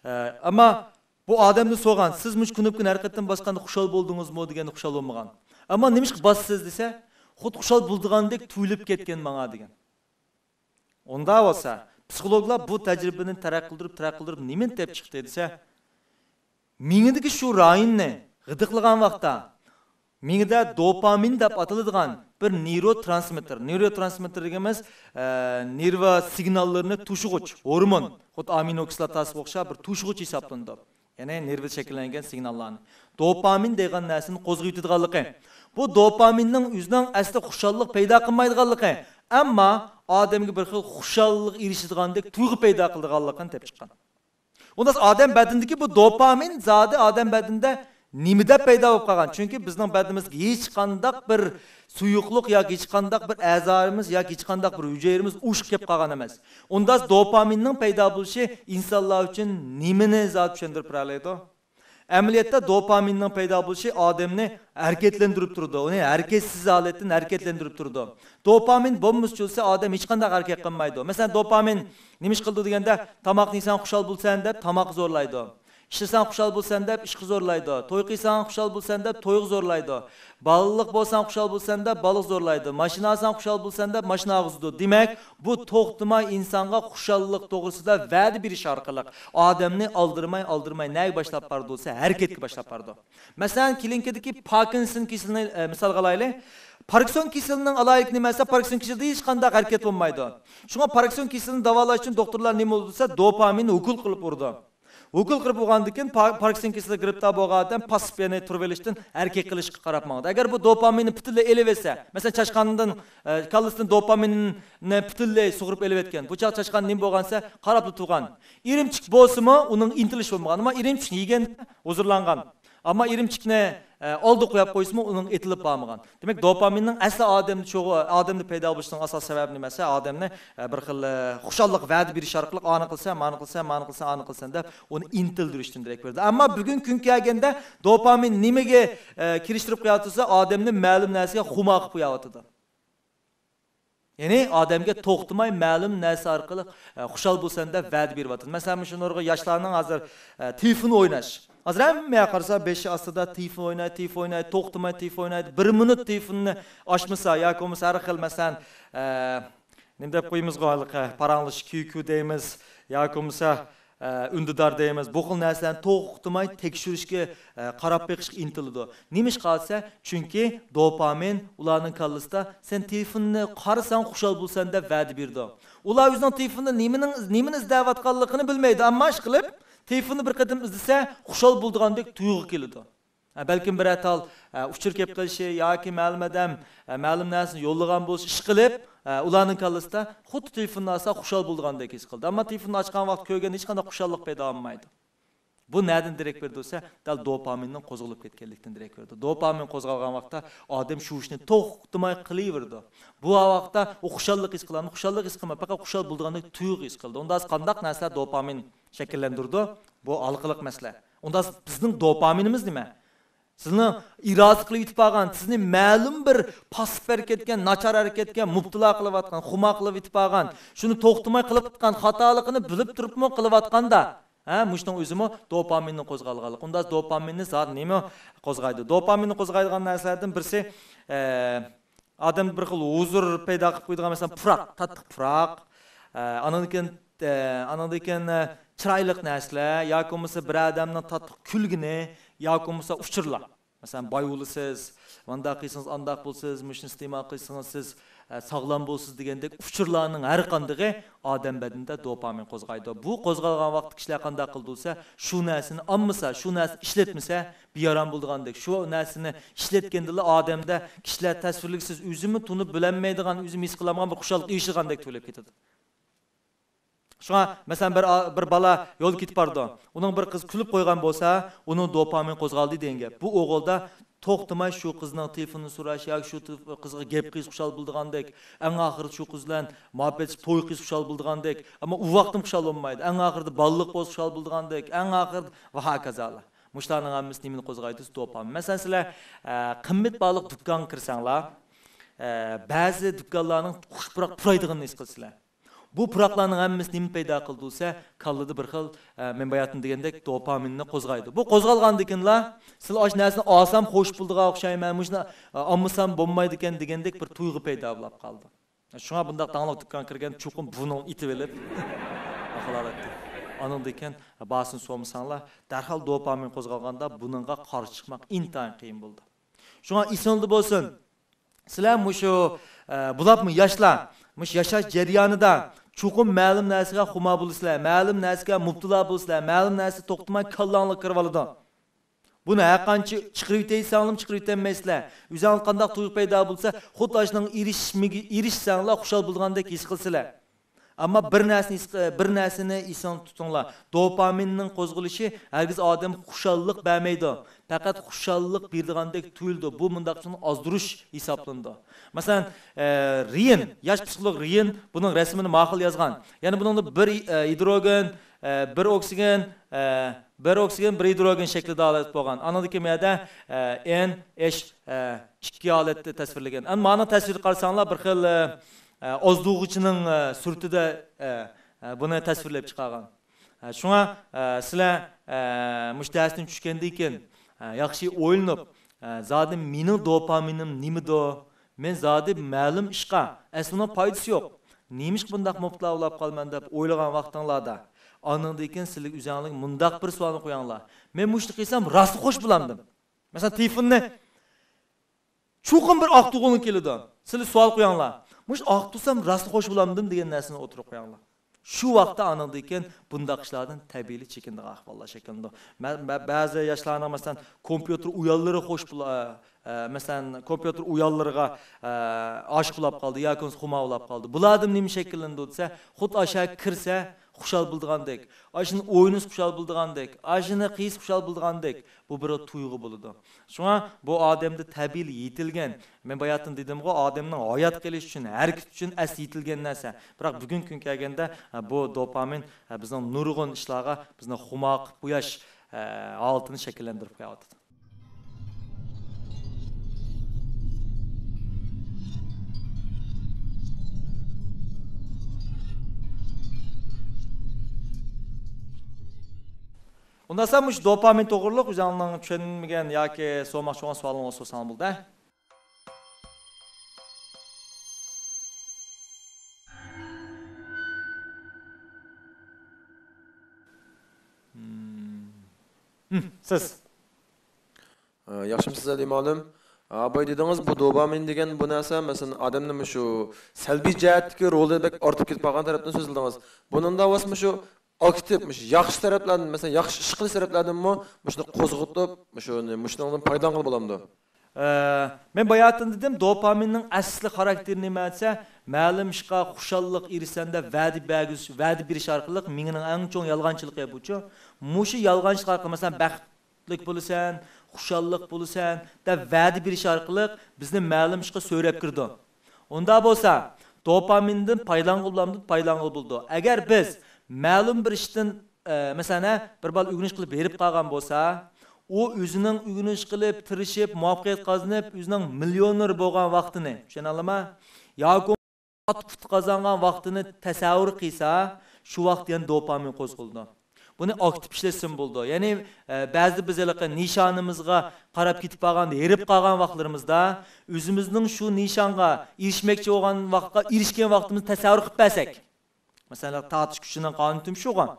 ئە، ئەمما بۇ ئادەمدىن سورىغان، سىز مۇشۇ كۇنۇپكىنى ھەر قېتىم باسقاندا خۇشال بولدىڭىزمۇ دېگەندە خۇشال بولمىغان. ئەمما نېمىشقا باسىسىز دېسە، خۇددى خۇشال بولىدىغاندەك تۇيۇلۇپ كەتكەن ماڭا دېگەن. ئۇنداق بولسا، پسىخولوگلار بۇ تەجرىبىنى تەرەققىي قىلدۇرۇپ، تەرەققىي قىلدۇرۇپ نېمىنى تېپىپ چىقتى دېسە، مېڭىدىكى شۇ رايوننى غىدىقلىغان ۋاقىتتا، مېڭىدە دوپامىن دەپ ئاتىلىدىغان بىر نېيروترانسمىتتېر، نېيروترانسمىتتېر دېگىنىمىز، ئە، نېرۋا سىگناللىرىنى توشۇغۇچ ھورمون، خۇددى ئامىنو كىسلاتاسىغا ئوخشاپ بىر توشۇغۇچ ھېسابلىنىدۇ. يەنى نېرۋىدا شەكىللەنگەن سىگناللارنى. دوپامىن دېگەن نەرسىنى قوزغىۋېتىدىغانلىقى. بۇ دوپامىننىڭ ئۆزىنىڭ ئەسلى خۇشاللىق پەيدا قىلمايدىغانلىقى، ئەمما ئادەمگە بىر خىل خۇشاللىق ئېرىشىدىغاندەك تۇيغۇ پەيدا قىلىدىغانلىقىنى تېپىپ چىققان. ئۇنداق ئادەم بەدىنىدىكى بۇ دوپامىن زادى ئادەم بەدىنىدە نېمە دەپ پەيدا بولۇپ قالغان؟ چۈنكى بىزنىڭ بەدىنىمىزگە ھېچقانداق بىر سۇيۇقلۇق ياكى ھېچقانداق بىر ئەزالىرىمىز ياكى ھېچقانداق بىر ھۈجەيرىمىز ئۇشۇپ كېلىپ قالغان ئەمەس. ئۇندا دوپامىننىڭ پەيدا بولۇشى ئىنسانلار ئۈچۈن نېمىنى زادى چۈشەندۈرۈپ بېرەلەيدۇ؟ ئەمەلىيەتتە دوپامىننىڭ پەيدا بولۇشى ئادەمنى ھەرىكەتلەندۈرۈپ تۇرىدۇ، ئۇنى ھەرىكەتسىز ھالەتتىن ھەرىكەتلەندۈرۈپ تۇرىدۇ. دوپامىن بومبىسى چۈشسە ئادەم ھېچقانداق ھەرىكەت قىلمايدۇ. مەسىلەن، دوپامىن نېمە ئىش قىلىدۇ دېگەندە، تاماقنى يېسەڭ خۇشال بولىسەن دەپ تاماققا زورلايدۇ. ئىشلىسەڭ خۇشال بولىسەن دەپ ئىشقا زورلايدۇ. توي قىلساڭ خۇشال بولىسەن دەپ تويغا زورلايدۇ. بالىلىق بولساڭ خۇشال بولىسەن دەپ بالىغا زورلايدۇ. ماشىنا ئالساڭ خۇشال بولىسەن دەپ ماشىنا ئالغۇزىدۇ. دېمەك، بۇ توختىماي ئىنسانغا خۇشاللىق توغرىسىدا ۋەدە بېرىش ئارقىلىق ئادەمنى ئالدىرىماي، ئالدىرىماي نەگە باشلاپ بارىدۇ دېسە، ھەرىكەتكە باشلاپ بارىدۇ. مەسىلەن، كېلىنكىدىكى پاركىنسون كېسىلىنى، ئە، مىسالغا ئالايلى. پاركىنسون كېسىلىنىڭ ئالاھىدىلىكى نېمە دېسە، پاركىنسون كېسىلىدە ھېچقانداق ھەرىكەت بولمايدۇ. شۇڭا پاركىنسون كېسىلىنى داۋالاش ئۈچۈن دوختۇرلار نېمە بولىدۇ دېسە، دوپامىننى ئوكۇل قىلىپ ئۇرىدۇ. ئوكۇل قىلىپ بولغاندىن كېيىن، پا-، پاركىنسون كېسىلىگە گىرىپتار بولغان ئادەم پاسسىپ، يەنى تۇرۇۋېلىشتىن ھەرىكەت قىلىشقا قاراپ ماڭىدۇ. ئەگەر بۇ دوپامىننى پۈتۈنلەي ئېلىۋەتسە، مەسىلەن، چاشقاندىن، ئە، كاللىسىدىن دوپامىننى پۈتۈنلەي سۇغۇرۇپ ئېلىۋەتكەن، بۇ چاغ چاشقان نېمە بولغان دېسە، قاراپلا تۇرغان. ئىرىمچىك بولسىمۇ، ئۇنىڭ ئىنتىلىشى بولمىغان، ئەمما ئىرىمچىكنى يېگەندە ھۇزۇرلانغان. ئەمما ئىرىمچىكنى، ئە، ئالدىغا قويۇپ قويسىمۇ، ئۇنىڭ ئېتىلىپ بارمىغان. دېمەك، دوپامىننىڭ ئەسلى ئادەمدە چوغ-، ئادەمدە پەيدا بولۇشىنىڭ ئاساسىي سەۋەبى نېمە دېسە، ئادەمنى، ئە، بىر خىل، ئە، خۇشاللىق ۋەدە بېرىش ئارقىلىق، ئانى قىلسەن، مانى قىلسەن، مانى قىلسەن، ئانى قىلسەن دەپ ئۇنى ئىنتىلدۈرۈشتىن دېرەك بېرىدۇ. ئەمما بۈگۈنكى كۈنگە كەلگەندە دوپامىن نېمىگە، ئە، كىرىشتۈرۈپ قويۇۋاتىدۇ دېسە، ئادەمنى مەلۇم نەرسىگە خۇمار قىلىپ قويۇۋاتىدۇ. يەنى ئادەمگە توختىماي مەلۇم نەرسە ئارقىلىق، ئە، خۇشال بولسەن دەپ ۋەدە بېرىۋاتىدۇ. مەسىلەن، مۇشۇ نۇرغۇن ياشلارنىڭ ھازىر، ئە، تېلېفون ئويناش. ھازىر ھەممە يەرگە قارىسا، بېشى ئاستىدا تېلېفون ئوينايدۇ، تېلېفون ئوينايدۇ، توختىماي تېلېفون ئوينايدۇ. بىر مىنۇت تېلېفوننى ئاچمىسا ياكى بولمىسا ھەر خىل، مەسىلەن، ئە، نېمە دەپ قويىمىزغۇ، ھېلىقى پاراڭلىشىش، كيۇ كيۇ دەيمىز ياكى بولمىسا، ئە، ئۈندىدار دەيمىز، بۇ خىل نەرسىلەرنى توختىماي تەكشۈرۈشكە، ئە، قاراپ بېقىشقا ئىنتىلىدۇ. نېمىشقا دېسە، چۈنكى دوپامىن ئۇلارنىڭ كاللىسىدا، سەن تېلېفوننى قارىساڭ خۇشال بولىسەن دەپ ۋەدە بېرىدۇ. ئۇلار ئۆزىنىڭ تېلېفوندا نېمىنىڭ، نېمىنى ئىزدەۋاتقانلىقىنى بىلمەيدۇ، ئەمما ئىشقىلىپ تېلېفوننى بىر قېتىم ئىزدىسە خۇشال بولىدىغاندەك تۇيغۇ كېلىدۇ. ھە، بەلكىم بىرەر تال، ھە، ئۇچۇر كېلىپ قېلىشى ياكى مەلۇم ئادەم، ھە، مەلۇم نەرسىنى يوللىغان بولۇشى ئىشقىلىپ، ھە، ئۇلارنىڭ كاللىسىدا خۇددى تېلېفوننى ئالسا خۇشال بولىدىغاندەك ھېس قىلىدۇ. ئەمما تېلېفوننى ئاچقان ۋاقىت كۆرگەندە ھېچقانداق خۇشاللىق پەيدا بولمايدۇ. بۇ نەدىن دېرەك بېرىدۇ دېسە، دەل دوپامىننىڭ قوزغىلىپ كەتكەنلىكتىن دېرەك بېرىدۇ. دوپامىن قوزغالغان ۋاقىتتا ئادەم شۇ ئىشنى توختىماي قىلىۋېرىدۇ. بۇ ۋاقىتتا ئۇ خۇشاللىق ھېس قىلامدۇ؟ خۇشاللىق ھېس قىلماي، پەقەت خۇشال بولىدىغاندەك تۇيغۇ ھېس قىلىدۇ. ئۇندا قانداق نەرسىلەر دوپامىن شەكىللەندۈرىدۇ؟ بۇ ھالقىلىق مەسىلە. ئۇندا بىزنىڭ دوپامىنىمىز نېمە؟ سىزنىڭ ئىرادە قىلىپ يېتىپ بارغان، سىزنى مەلۇم بىر پاسسىپ ھەرىكەتكە، ناچار ھەرىكەتكە مۇپتىلا قىلىۋاتقان، خۇمار قىلىپ يېتىپ بارغان، شۇنى توختىماي قىلىۋاتقان خاتالىقىنى بىلىپ تۇرۇپمۇ قىلىۋاتقاندا، ھە، مۇشۇنىڭ ئۆزىمۇ دوپامىننى قوزغالغانلىق. ئۇندا دوپامىننى زادى نېمە قوزغايدۇ؟ دوپامىننى قوزغايدىغان نەرسىلەردىن بىرسى، ئە، ئادەمدە بىر خىل ھۇزۇر پەيدا قىلىپ قويىدىغان، مەسىلەن، پۇراق، تاتلىق پۇراق، ئە، ئانىڭدىن كېيىن، ئە، ئانىڭدىن كېيىن، ئە، چىرايلىق نەرسىلەر ياكى بولمىسا بىر ئادەمنىڭ تاتلىق كۈلگىنى ياكى بولمىسا ئۇچۇرلار. مەسىلەن، باي بولىسىز، مۇنداق قىلسىڭىز، ئانداق بولىسىز، مۇشۇنى ئىستېمال قىلسىڭىز، سىز، ئە، ساغلام بولىسىز دېگەندەك ئۇچۇرلارنىڭ ھەر قاندىقى ئادەم بەدىنىدە دوپامىن قوزغايدۇ. بۇ قوزغالغان ۋاقىتتا كىشىلەر قانداق قىلىدۇ دېسە، شۇ نەرسىنى ئالمىسا، شۇ نەرسىنى ئىشلەتمىسە، بىئارام بولىدىغاندەك، شۇ نەرسىنى ئىشلەتكەندىلا ئادەمدە كىشىلەر تەسۋىرلىگۈسىز، ئۆزىمۇ تونۇپ بىلەلمەيدىغان، ئۆزىمۇ ھېس قىلالمىغان بىر خۇشاللىق ئېرىشىدىغاندەك تۇيۇلۇپ كېتىدۇ. شۇڭا، مەسىلەن، بىر، بىر بالا يولدا كېتىپ بارىدۇ. ئۇنىڭ بىر قىز كۈلۈپ قويغان بولسا، ئۇنىڭ دوپامىن قوزغالدى دېگەن گەپ. بۇ ئوغۇلدا توختىماي شۇ قىزنىڭ تېلېفونىنى سوراش ياكى شۇ تېلېف-، قىزغا گەپ قىلسا خۇشال بولىدىغاندەك، ئەڭ ئاخىرىدا شۇ قىز بىلەن مۇھەببەتلىشىپ توي قىلسا خۇشال بولىدىغاندەك، ئەمما ئۇ ۋاقىتمۇ خۇشال بولمايدۇ. ئەڭ ئاخىرىدا بالىلىق بولسا خۇشال بولىدىغاندەك، ئەڭ ئاخىرىدا ۋە ھاكازالار. مۇشۇلارنىڭ ھەممىسى نېمىنى قوزغايدۇ دېسە، دوپامىن. مەسىلەن، سىلەر، ئە، قىممەت باھالىق دۇكانغا كىرسەڭلار، ئە، بەزى دۇكانلارنىڭ خۇش پۇراق پۇرايدىغىنىنى ھېس قىلىسىلەر. بۇ پۇراقلارنىڭ ھەممىسى نېمە پەيدا قىلىدۇ دېسە، كاللىدا بىر خىل، ئە، مەن باياتىن دېگەندەك دوپامىننى قوزغايدۇ. بۇ قوزغالغاندىن كېيىنلا، سىلەر ئاشۇ نەرسىنى ئالسام خوش بولىدىغان ئوخشايمەن، مۇشۇنى، ئە، ئالمىسام بولمايدىكەن دېگەندەك بىر تۇيغۇ پەيدا بولۇپ قالىدۇ. شۇڭا بۇنداق داڭلىق دۇكانغا كىرگەندە چوقۇم بۇرنۇڭنى ئېتىۋېلىپ، ئاندىن كېيىن باھاسىنى سورىمىساڭلار، دەرھال دوپامىن قوزغالغاندا بۇنىڭغا قارشى چىقماق ئىنتايىن قىيىن بولىدۇ. شۇڭا ئېسىڭلاردا بولسۇن، سىلەر مۇشۇ، ئە، بولۇپمۇ ياشلار، مۇشۇ ياشاش جەريانىدا چوقۇم مەلۇم نەرسىگە خۇمار بولىسىلەر، مەلۇم نەرسىگە مۇپتىلا بولىسىلەر، مەلۇم نەرسە توختىماي كاللاڭلارغا كىرىۋالىدۇ. بۇنى ھەرقانچە چىقىرىۋېتەي دېسەڭلارمۇ چىقىرىۋېتەلمەيسىلەر. ئۆزۈڭلاردا قانداق تۇيغۇ پەيدا بولسا، خۇددى ئاشۇنىڭغا ئېرىشمىگە-، ئېرىشسەڭلار خۇشال بولىدىغاندەك ھېس قىلىسىلەر. ئەمما بىر نەرسىنى ھېس-، بىر نەرسىنى ئېسىڭلاردا تۇتۇڭلار. دوپامىننىڭ قوزغىلىشى ھەرگىز ئادەمگە خۇشاللىق بەرمەيدۇ. پەقەت خۇشاللىق بېرىدىغاندەك تۇيۇلىدۇ. بۇ مۇنداق ئىشنى ئازدۇرۇش ھېسابلىنىدۇ. مەسىلەن، ئە، رېيىن، ياش پسىخولوگ رېيىن بۇنىڭ رەسىمىنى ماقۇل يازغان. يەنى بۇنىڭدا بىر، ئە، گىدروگېن، ئە، بىر ئوكسىگېن، ئە، بىر ئوكسىگېن، بىر گىدروگېن شەكلىدە ھالەت بولغان. ئانىڭدىن كېيىن بۇ يەردە، ئە، ئېن ئېچ، ئە، ئىككى ھالەتتە تەسۋىرلىگەن. ئەمما مانا تەسۋىرگە قارىساڭلار، بىر خىل، ئە، ئە، ئازدۇرغۇچىنىڭ، ئە، سۈرىتىدە، ئە، ئە، بۇنى تەسۋىرلەپ چىقارغان. ئە، شۇڭا، ئە، سىلەر، ئە، مۇشۇ دەرستىن چۈشكەندىن كېيىن، ئە، ياخشى ئويلىنىپ، ئە، زادى مېنىڭ دوپامىنىم نېمىدۇ؟ مەن زادى مەلۇم ئىشقا، ئەسلى ئۇنىڭ پايدىسى يوق. نېمىشقا بۇنداق مۇپتىلا بولاپ قالىمەن دەپ ئويلىغان ۋاقتىڭلاردا، ئانىڭدىن كېيىن سىلەر ئۆزۈڭلارغا مۇنداق بىر سوئالنى قويۇڭلار. مەن مۇشۇنى قىلسام راستلا خوش بولامدىم؟ مەسىلەن، تېلېفوننى چوقۇم بىر ئاقتۇرغۇڭ كېلىدۇ. سىلەر سوئال قويۇڭلار. مۇشۇ ئاقتۇرسام راستلا خوش بولامدىم دېگەن نەرسىنى ئوتتۇرىغا قويۇڭلار. شۇ ۋاقىتتا ئانىڭدىن كېيىن بۇنداق ئىشلاردىن تەبىئىيلا چېكىنىدىغان ئەھۋاللار شەكىللىنىدۇ. مە-، مە-، بەزى ياشلارنىڭ، مەسىلەن، كومپيۇتېر ئويۇنلىرى خوش بولا-، ئە، مەسىلەن، كومپيۇتېر ئويۇنلىرىغا، ئە، ئاشىق بولاپ قالدى ياكى بولمىسا خۇمار بولاپ قالدى. بۇلاردىن نېمە شەكىللىنىدۇ دېسە، خۇددى ئاشۇ كىرسە خۇشال بولىدىغاندەك، ئاشۇنى ئوينىسا خۇشال بولىدىغاندەك، ئاشۇنى قىلسا خۇشال بولىدىغاندەك، بۇ بىر تۇيغۇ بولىدۇ. شۇڭا بۇ ئادەمدە تەبىئىيلا يېتىلگەن، مەن باياتىن دېدىمغۇ، ئادەمنىڭ ھايات قېلىش ئۈچۈن، ھەرىكەت ئۈچۈن ئەسلى يېتىلگەن نەرسە. بىراق بۈگۈنكى كۈنگە كەلگەندە، بۇ دوپامىن بىزنىڭ نۇرغۇن ئىشلارغا بىزنى خۇمار قىلىپ قويۇش ھالىتىنى شەكىللەندۈرۈپ قويۇۋاتىدۇ. ئۇنداقسا مۇشۇ دوپامىن توغرۇلۇق ئۆزۈڭلارنىڭ چۈشەنمىگەن ياكى سورىماقچى بولغان سوئالىڭلار بولسا سورىساڭلار بولىدۇ. ھىم، سىز. ئە، ياخشىمۇسىز، ئەلى مۇئەللىم؟ ئە، بايا دېدىڭىز، بۇ دوپامىن دېگەن بۇ نەرسە، مەسىلەن، ئادەمنىڭ مۇشۇ سەلبىي جەھەتتىكى رولى بەك ئارتىپ كېتىپ قالغان تەرەپتىن سۆزلىدىڭىز. بۇنىڭدا بولسا مۇشۇ ئاكتىپ، مۇشۇ ياخشى تەرەپلەردىن، مەسىلەن، ياخشى ئىش قىلىش تەرەپلەردىنمۇ مۇشۇنى قوزغىتىپ، مۇشۇنى، مۇشۇنىڭدىن پايدىلانغىلى بولامدۇ؟ ئە، مەن باياتىن دېدىم، دوپامىننىڭ ئەسلى خاراكتېرى نېمە دېسە، مەلۇم ئىشقا خۇشاللىق ئېرىشسەم دەپ ۋەدە بەرگۈز-، ۋەدە بېرىش ئارقىلىق، مېڭىنىڭ ئەڭ چوڭ يالغانچىلىقى بۇچۇ. مۇشۇ يالغانچىلىق ئارقىلىق، مەسىلەن، بەختلىك بولىسەن، خۇشاللىق بولىسەن دەپ ۋەدە بېرىش ئارقىلىق بىزنى مەلۇم ئىشقا سۆرەپ كىرىدۇ. ئۇنداق بولسا، دوپامىندىن پايدىلانغىلى بولامدۇ؟ پايدىلانغىلى بولىدۇ. ئەگەر بىز مەلۇم بىر ئىشتىن، ئە، مەسىلەن، ھە، بىر بالا ئۆگىنىش قىلىپ ھېرىپ قالغان بولسا، ئۇ ئۆزىنىڭ ئۆگىنىش قىلىپ، تىرىشىپ، مۇۋەپپەقىيەت قازىنىپ، ئۆزىنىڭ مىليونېر بولغان ۋاقتىنى، چۈشىنەلەيمۇ؟ ياكى ئۇتۇق قازانغان ۋاقتىنى تەسەۋۋۇر قىلسا، شۇ ۋاقىت يەنە دوپامىن قوزغىلىدۇ. بۇنى ئاكتىپ ئىشلەتسىمۇ بولىدۇ. يەنى، ئە، بەزىدە بىز ھېلىقى نىشانىمىزغا قاراپ كېتىپ قالغاندا، ھېرىپ قالغان ۋاقىتلىرىمىزدا ئۆزىمىزنىڭ شۇ نىشانغا ئېرىشمەكچى بولغان ۋاقىتقا ئېرىشكەن ۋاقتىمىزنى تەسەۋۋۇر قىلىپ بەرسەك، مەسىلەن، تارتىش كۈچىنىڭ قانۇنى تۈمشۈغان.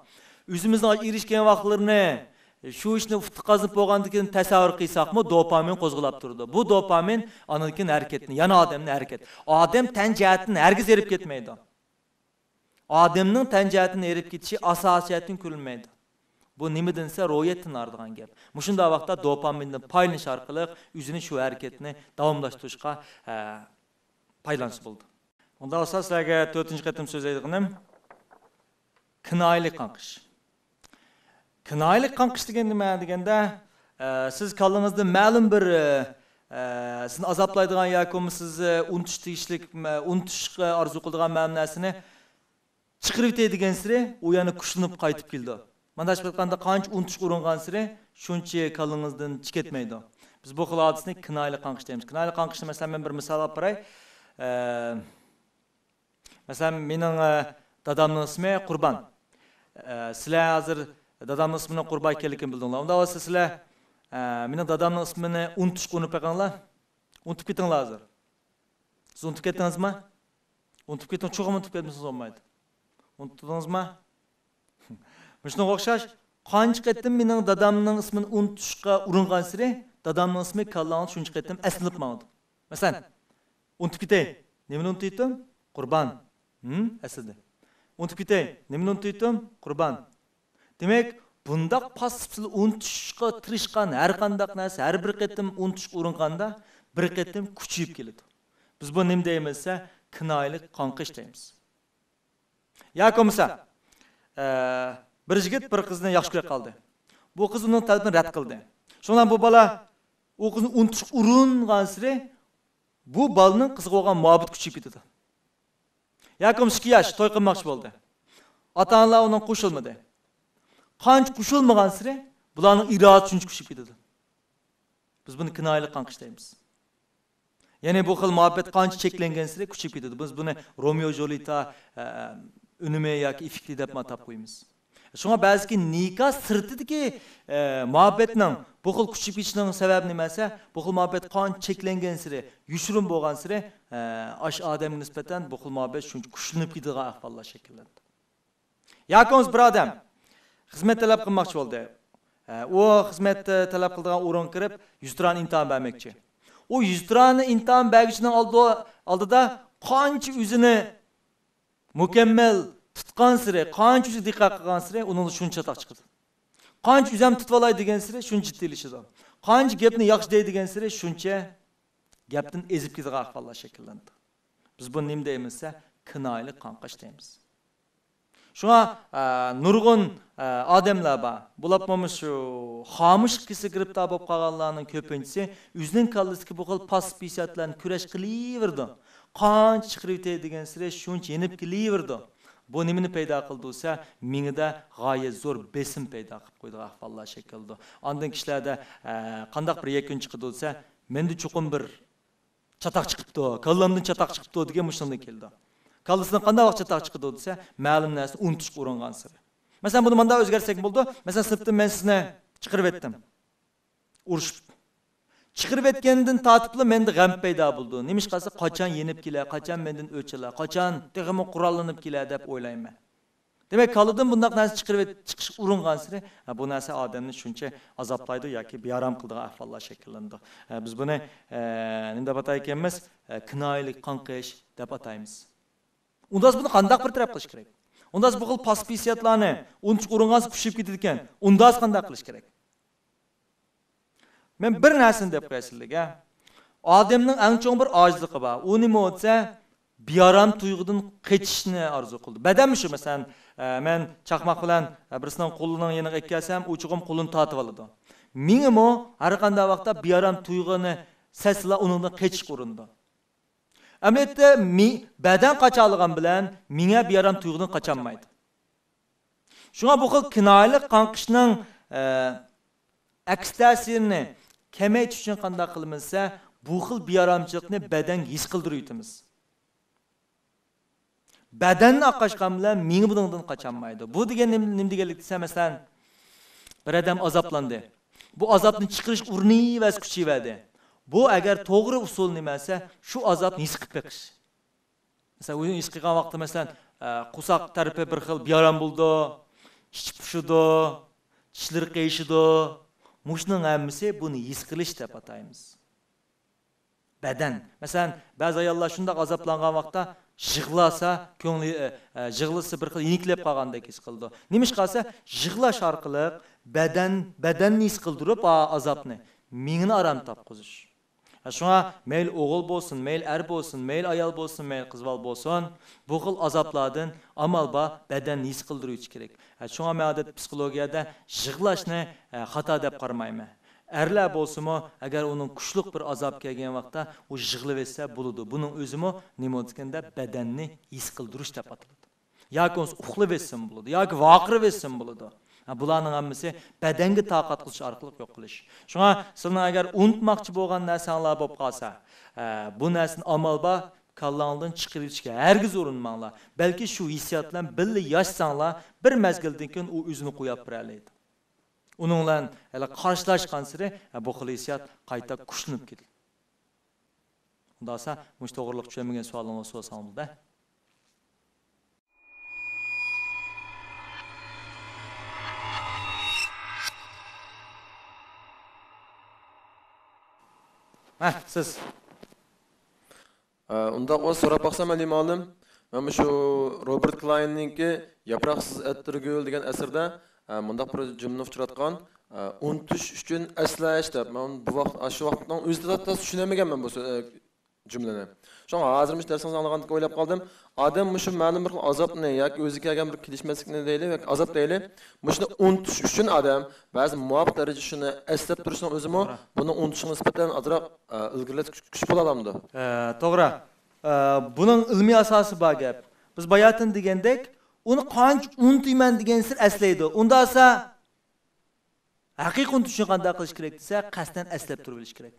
ئۆزىمىزنىڭ ئېرىشكەن ۋاقىتلىرىنى، شۇ ئىشنى ئۇتۇق قازىنىپ بولغاندىن كېيىن تەسەۋۋۇر قىلساقمۇ، دوپامىن قوزغىلاپ تۇرىدۇ. بۇ دوپامىن ئاندىن كېيىن ھەرىكەتنى، يەنە ئادەمنى ھەرىكەت. ئادەم تەن جەھەتتىن ھەرگىز ھېرىپ كەتمەيدۇ. ئادەمنىڭ تەن جەھەتتىن ھېرىپ كېتىشى ئاساسىي جەھەتتىن كۆرۈلمەيدۇ. بۇ نېمىدىن دېسە، روھىيەتتىن ھارىدىغان گەپ. مۇشۇنداق ۋاقىتتا دوپامىندىن پايدىلىنىش ئارقىلىق ئۆزىنى شۇ ھەرىكەتنى داۋاملاشتۇرۇشقا، ئە، پايدىلانسا بولىدۇ. ئۇنداق بولسا، سىلەرگە تۆتىنچى قېتىم سۆزلەيدىغىنىم كىنايىلىك قاڭقىش. كىنايىلىك قاڭقىش دېگەن نېمە دېگەندە، ئە، سىز كاللىڭىزدا مەلۇم بىر، ئە، ئە، سىزنى ئازابلايدىغان ياكى بولمىسا سىز، ئە، ئۇنتۇش تېگىشلىك، مە-، ئۇنتۇشقا ئارزۇ قىلىدىغان مەلۇم نەرسىنى چىقىرىۋېتەي دېگەنسېرى، ئۇ يەنە كۈچلىنىپ قايتىپ كېلىدۇ. مانداق ئېيتقاندا، قانچە ئۇنتۇشقا ئۇرۇنغانسېرى، شۇنچە كاللىڭىزدىن چىقىپ كەتمەيدۇ. بىز بۇ خىل ھادىسىنى كىنايىلىك قاڭقىش دەيمىز. كىنايىلىك قاڭقىشنى، مەسىلەن، مەن بىر مىسال ئاپىراي. ئە، مەسىلەن، مېنىڭ، ئە، دادامنىڭ ئىسمى قۇربان. ئە، سىلەر ھازىر دادامنىڭ ئىسمىنىڭ قۇربان ئىكەنلىكىنى بىلدىڭلار. ئۇنداق بولسا سىلەر، ئە، مېنىڭ دادامنىڭ ئىسمىنى ئۇنتۇشقا ئۇرۇنۇپ بېقىڭلار. ئۇنتۇپ كېتىڭلار ھازىر. سىز ئۇنتۇپ كەتتىڭىزمۇ؟ ئۇنتۇپ كېتىڭ، چوقۇم ئۇنتۇپ كەتمىسىڭىز بولمايدۇ. ئۇنتۇپتىڭىزمۇ؟ مۇشۇنىڭغا ئوخشاش، قانچە قېتىم مېنىڭ دادامنىڭ ئىسمىنى ئۇنتۇشقا ئۇرۇنغانسېرى، دادامنىڭ ئىسمى كاللاڭدا شۇنچە قېتىم ئەسلىنىپ ماڭىدۇ. مەسىلەن، ئۇنتۇپ كېتەي. نېمىنى ئۇنتۇيتتۇم؟ قۇربان. ھىم، ئەسلىدى. ئۇنتۇپ كېتەي. نېمىنى ئۇنتۇيتتۇم؟ قۇربان. دېمەك، بۇنداق پاسسىپسىز ئۇنتۇشقا تىرىشقان ھەر قانداق نەرسە، ھەر بىر قېتىم ئۇنتۇشقا ئۇرۇنغاندا، بىر قېتىم كۈچىيىپ كېلىدۇ. بىز بۇ نېمە دەيمىز دېسە، كىنايىلىك قاڭقىش دەيمىز. ياكى بولمىسا، ئە، بىر يىگىت بىر قىزنى ياخشى كۆرۈپ قالدى. بۇ قىز ئۇنىڭ تەلىپىنى رەت قىلدى. شۇڭا بۇ بالا ئۇ قىزنى ئۇنتۇشقا ئۇرۇنغانسېرى بۇ بالىنىڭ قىزغا بولغان مۇھەببىتى كۈچىيىپ كېتىدۇ. ياكى بولمىسا ئىككى ياش توي قىلماقچى بولدى. ئاتا ئانىلار ئۇنىڭغا قوشۇلمىدى. قانچە قوشۇلمىغانسېرى بۇلارنىڭ ئىرادىسى شۇنچە كۈچىيىپ كېتىدۇ. بىز بۇنى كىنايىلىك قاڭقىش دەيمىز. يەنى بۇ خىل مۇھەببەت قانچە چەكلەنگەنسېرى كۈچىيىپ كېتىدۇ. بىز بۇنى رومېئو جۇليېتا، ئە، ئۈنۈمى ياكى ئېففېكتى دەپمۇ ئاتاپ قويىمىز. شۇڭا بەزىكى نىكاھ سىرتىدىكى، ئە، مۇھەببەتنىڭ بۇ خىل كۈچىيىپ كېتىشىنىڭ سەۋەبى نېمە دېسە، بۇ خىل مۇھەببەت قانچە چەكلەنگەنسېرى، يوشۇرۇن بولغانسېرى، ئە، ئاشۇ ئادەمگە نىسبەتەن بۇ خىل مۇھەببەت شۇنچە كۈچلىنىپ كېتىدىغان ئەھۋاللار شەكىللىنىدۇ. ياكى بولمىسا بىر ئادەم خىزمەت تەلەپ قىلماقچى بولدى. ئە، ئۇ خىزمەت، ئە، تەلەپ قىلىدىغان ئورۇنغا كىرىپ، يۈزتۇرانە ئىمتىھان بەرمەكچى. ئۇ يۈزتۇرانە ئىمتىھان بەرگۈچىنىڭ ئالدى-، ئالدىدا قانچە ئۆزىنى مۇكەممەل تۇتقانسېرى، قانچە ئۆزىگە دىققەت قىلغانسېرى، ئۇنىڭدا شۇنچە چاتاق چىقىدۇ. قانچە ئۆزۈم تۇتۇۋالاي دېگەنسېرى، شۇنچە جىددىيلىشىدۇ. قانچە گەپنى ياخشى دەي دېگەنسېرى، شۇنچە گەپتىن ئېزىپ كېتىدىغان ئەھۋاللار شەكىللىنىدۇ. بىز بۇنى نېمە دەيمىز دېسە، كىنايىلىك قاڭقاش دەيمىز. شۇڭا، ئە، نۇرغۇن، ئە، ئادەملەر بار. بولۇپمۇ شۇ خامۇش كېسىلىگە گىرىپتار بولۇپ قالغانلارنىڭ كۆپىنچىسى ئۆزىنىڭ كاللىسىدىكى بۇ خىل پاسسىپ ھېسسىياتلارنى كۈرەش قىلىۋېرىدۇ. قانچە چىقىرىۋېتەي دېگەنسېرى شۇنچە يېنىپ كېلىۋېرىدۇ. بۇ نېمىنى پەيدا قىلىدۇ دېسە، مىڭىدە غايەت زور بېسىم پەيدا قىلىپ قويىدىغان ئەھۋاللار شەكىللىنىدۇ. ئاندىن كىشىلەردە، ئە، قانداق بىر يەكۈن چىقىدۇ دېسە، مەندە چوقۇم بىر چاتاق چىقىپتۇ، كاللامدىن چاتاق چىقىپتۇ دېگەن مۇشۇنىڭدىن كېلىدۇ. كاللىسىدىن قانداق ۋاقىت چاتاق چىقىدۇ دېسە، مەلۇم نەرسىنى ئۇنتۇشقا ئۇرۇنغانسېرى. مەسىلەن، بۇنى مۇنداق ئۆزگەرتسەك بولىدۇ. مەسىلەن، سىنىپتىن مەن سىزنى چىقىرىۋەتتىم. ئۇرۇشۇپ. چىقىرىۋەتكەندىن تارتىپلا مەندە غەم پەيدا بولىدۇ. نېمىشقا دېسە، قاچان يېنىپ كېلە، قاچان مەندىن ئۆچ ئالا، قاچان تېخىمۇ قوراللىنىپ كېلە دەپ ئويلايمەن. دېمەك، كاللىدىن بۇنداق نەرسە چىقىرىۋېت-، چىقىشقا ئۇرۇنغانسېرى، ھە، بۇ نەرسە ئادەمنى شۇنچە ئازابلايدۇ ياكى بىئارام قىلىدىغان ئەھۋاللار شەكىللىنىدۇ. ھە، بىز بۇنى، ئە، نېمە دەپ ئاتايدىكەنمىز؟ ئە، كىنايىلىك قاڭقىش دەپ ئاتايمىز. ئۇنداق بۇنى قانداق بىر تەرەپ قىلىش كېرەك؟ ئۇنداق بۇ خىل پاسسىپ ھېسسىياتلارنى ئۇنتۇشقا ئۇرۇنغانسېرى كۈچىيىپ كېتىدىكەن. ئۇنداق قانداق قىلىش كېرەك؟ مەن بىر نەرسىنى دەپ قوياي سىلەرگە. ئادەمنىڭ ئەڭ چوڭ بىر ئاجىزلىقى بار. ئۇ نېمە دېسە، بىئارام تۇيغۇدىن قېچىشنى ئارزۇ قىلىدۇ. بەدەنمۇ شۇ، مەسىلەن، ئە، مەن چاقماق بىلەن، ئە، بىرسىنىڭ قولىنىڭ يېنىغا ئەكەلسەم، ئۇ چوقۇم قولىنى تارتىۋالىدۇ. مېڭىمۇ ھەر قانداق ۋاقىتتا بىئارام تۇيغۇنى سەزسىلا ئۇنىڭدىن قېچىشقا ئۇرۇنىدۇ. ئەمەلىيەتتە مى-، بەدەن قاچالىغان بىلەن مېڭە بىئارام تۇيغۇدىن قاچالمايدۇ. شۇڭا بۇ خىل كىنايىلىك قاڭقىشنىڭ، ئە، ئەكس تەسىرىنى كېمەيتىش ئۈچۈن قانداق قىلىمىز دېسە، بۇ خىل بىئارامچىلىقنى بەدەنگە ھېس قىلدۇرۇۋېتىمىز. بەدەننى ئاقاشقان بىلەن مېڭە بۇنىڭدىن قاچالمايدۇ. بۇ دېگەن نېمە، نېمە دېگەنلىك دېسە، مەسىلەن، بىر ئادەم ئازابلاندى. بۇ ئازابنى چىقىرىشقا ئۇرۇنۇۋەرسە كۈچىيىۋەردى. بۇ ئەگەر توغرا ئۇسۇل نېمە دېسە، شۇ ئازابنى ھېس قىلىپ بېقىش. مەسىلەن، ئۇنى ھېس قىلغان ۋاقىتتا، مەسىلەن، ئە، قورساق تەرىپى بىر خىل بىئارام بولىدۇ، ئىچى پۇشىدۇ، چىشلىرى قىيىشىدۇ. مۇشۇنىڭ ھەممىسى بۇنى ھېس قىلىش دەپ ئاتايمىز. بەدەن. مەسىلەن، بەزى ئاياللار شۇنداق ئازابلانغان ۋاقىتتا يىغلاسا، كۆڭلى، ئە، ئە، يىغلىسا بىر خىل يېنىكلەپ قالغاندەك ھېس قىلىدۇ. نېمىشقا دېسە، يىغلاش ئارقىلىق بەدەن، بەدەننى ھېس قىلدۇرۇپ، ئا، ئازابنى، مېڭىنى ئارام تاپقۇزۇش. شۇڭا مەيلى ئوغۇل بولسۇن، مەيلى ئەر بولسۇن، مەيلى ئايال بولسۇن، مەيلى قىز بالا بولسۇن، بۇ خىل ئازابلاردىن ئامال بار بەدەننى ھېس قىلدۇرۇۋېتىش كېرەك. شۇڭا مەن ئادەتتە پسىخولوگىيەدە يىغلاشنى، ئە، خاتا دەپ قارىمايمەن. ئەرلەر بولسىمۇ، ئەگەر ئۇنىڭ كۈچلۈك بىر ئازاب كەلگەن ۋاقىتتا ئۇ يىغلىۋەتسە بولىدۇ. بۇنىڭ ئۆزىمۇ نېمە دېگەندە بەدەننى ھېس قىلدۇرۇش دەپ ئاتىلىدۇ. ياكى بولمىسا ئۇخلىۋەتسىمۇ بولىدۇ، ياكى ۋارقىرىۋەتسىمۇ بولىدۇ. ھە، بۇلارنىڭ ھەممىسى بەدەنگە تاقەت قىلىش ئارقىلىق يوق قىلىش. شۇڭا سىلەرنىڭ ئەگەر ئۇنتۇماقچى بولغان نەرسەڭلار بولۇپ قالسا، ھە، بۇ نەرسىنى ئامال بار كاللاڭلاردىن چىقىرىۋېتىشكە ھەرگىز ئۇرۇنماڭلار. بەلكى شۇ ھېسسىيات بىلەن بىللە ياشىساڭلار، بىر مەزگىلدىن كېيىن ئۇ ئۆزىنى قويۇپ بېرەلەيدۇ. ئۇنىڭ بىلەن ھېلى قارشىلاشقانسېرى، ھە، بۇ خىل ھېسسىيات قايتا كۈچلىنىپ كېتىدۇ. ئۇنداق بولسا، مۇشۇ توغرىلىق چۈشەنمىگەن سوئالىڭلارنى سورىساڭلار بولىدۇ. ھە، سىز. ئە، ئۇنداق بولسا سوراپ باقسام، ئەلى مۇئەللىم، مەن مۇشۇ روبېرت كلايننىڭكى ياپراقسىز ئەتىرگۈل دېگەن ئەسىرىدە، ئە، مۇنداق بىر جۈملىنى ئۇچراتقان، ئە، ئۇنتۇش ئۈچۈن ئەسلەش دەپ. مەن بۇ ۋاقىت، ئاشۇ ۋاقىتنىڭ ئۆزىدە تاس تاس چۈشىنەلمىگەنمەن بۇ سۆ-، ئە، جۈملىنى. شۇڭا ھازىر مۇشۇ دەرسىڭىزنى ئاڭلىغاندىن كېيىن ئويلاپ قالدىم، ئادەم مۇشۇ مەلۇم بىر خىل ئازابنى ياكى ئۆزىگە كەلگەن بىر كېلىشمەسلىكنى دەيلى ياكى ئازاب دەيلى، مۇشۇنى ئۇنتۇش ئۈچۈن ئادەم بەزى مۇۋاپىق دەرىجىدە شۇنى ئەسلەپ تۇرۇشنىڭ ئۆزىمۇ توغرا. بۇنىڭ ئۇنتۇشىغا نىسبەتەن ئازراق، ئە، ئىلگىرىلەتكۈچ كۈچ بولالايدۇ. ئە، توغرا. ئە، بۇنىڭ ئىلمىي ئاساسى بار گەپ. بىز باياتىن دېگەندەك، ئۇنى قانچە ئۇنتۇيمەن دېگەنسېرى ئەسلەيدۇ. ئۇنداق بولسا، ھەقىقىي ئۇنتۇشنى قانداق قىلىش كېرەك دېسە، قەستەن ئەسلەپ تۇرۇۋېلىش كېرەك.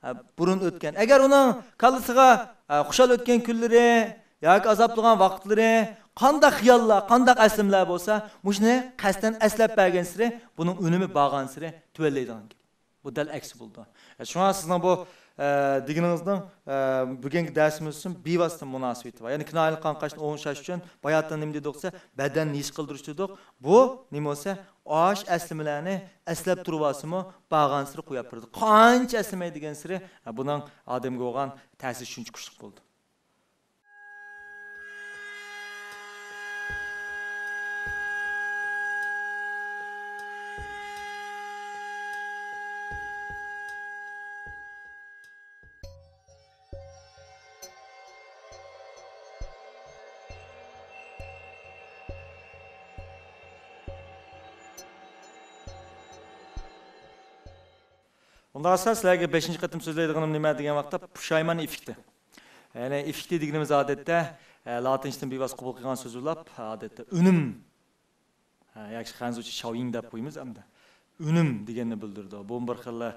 ھە، بۇرۇن ئۆتكەن. ئەگەر ئۇنىڭ كاللىسىغا، ھە، خۇشال ئۆتكەن كۈنلىرى ياكى ئازابلىغان ۋاقىتلىرى، قانداق خىياللار، قانداق ئەسلىمىلەر بولسا، مۇشۇنى قەستەن ئەسلەپ بەرگەنسېرى، بۇنىڭ ئۈنۈمى بارغانسېرى تۆۋەنلەيدىغان گەپ. بۇ دەل ئەكسى بولىدۇ. شۇڭا سىزنىڭ بۇ، ئە، دېگىنىڭىزنىڭ، ئە، بۈگۈنكى دەرسىمىز ئۈچۈن بىۋاسىتە مۇناسىۋىتى بار. يەنى كىنايىلىك قارىمۇقاراشنى ئوڭشاش ئۈچۈن باياتىن نېمە دېدۇق دېسە، بەدەننى ھېس قىلدۇرۇش دېدۇق. بۇ نېمە بولسا، ئاش ئەسلىمىلەرنى ئەسلەپ تۇرۇۋالسىمۇ، بارغانسېرى قويۇپ بېرىدۇ. قانچە ئەسلىمەي دېگەنسېرى، بۇنىڭ ئادەمگە بولغان تەسىرى شۇنچە كۈچلۈك بولىدۇ. ئۇنداق بولسا سىلەرگە بەشىنچى قېتىم سۆزلەيدىغىنىم نېمە دېگەن ۋاقىتتا، پۇشايمان ئېففېكتى. يەنى ئېففېكتى دېگىنىمىز ئادەتتە، ئە، لاتىنچىدىن بىۋاسىتە قوبۇل قىلغان سۆز بولۇپ، ئادەتتە ئۈنۈم، ھە، ياكى خەنزۇچە شاۋيىڭ دەپ قويىمىز ئەمدى. ئۈنۈم دېگەننى بىلدۈرىدۇ. بۇ بىر خىل، ئە،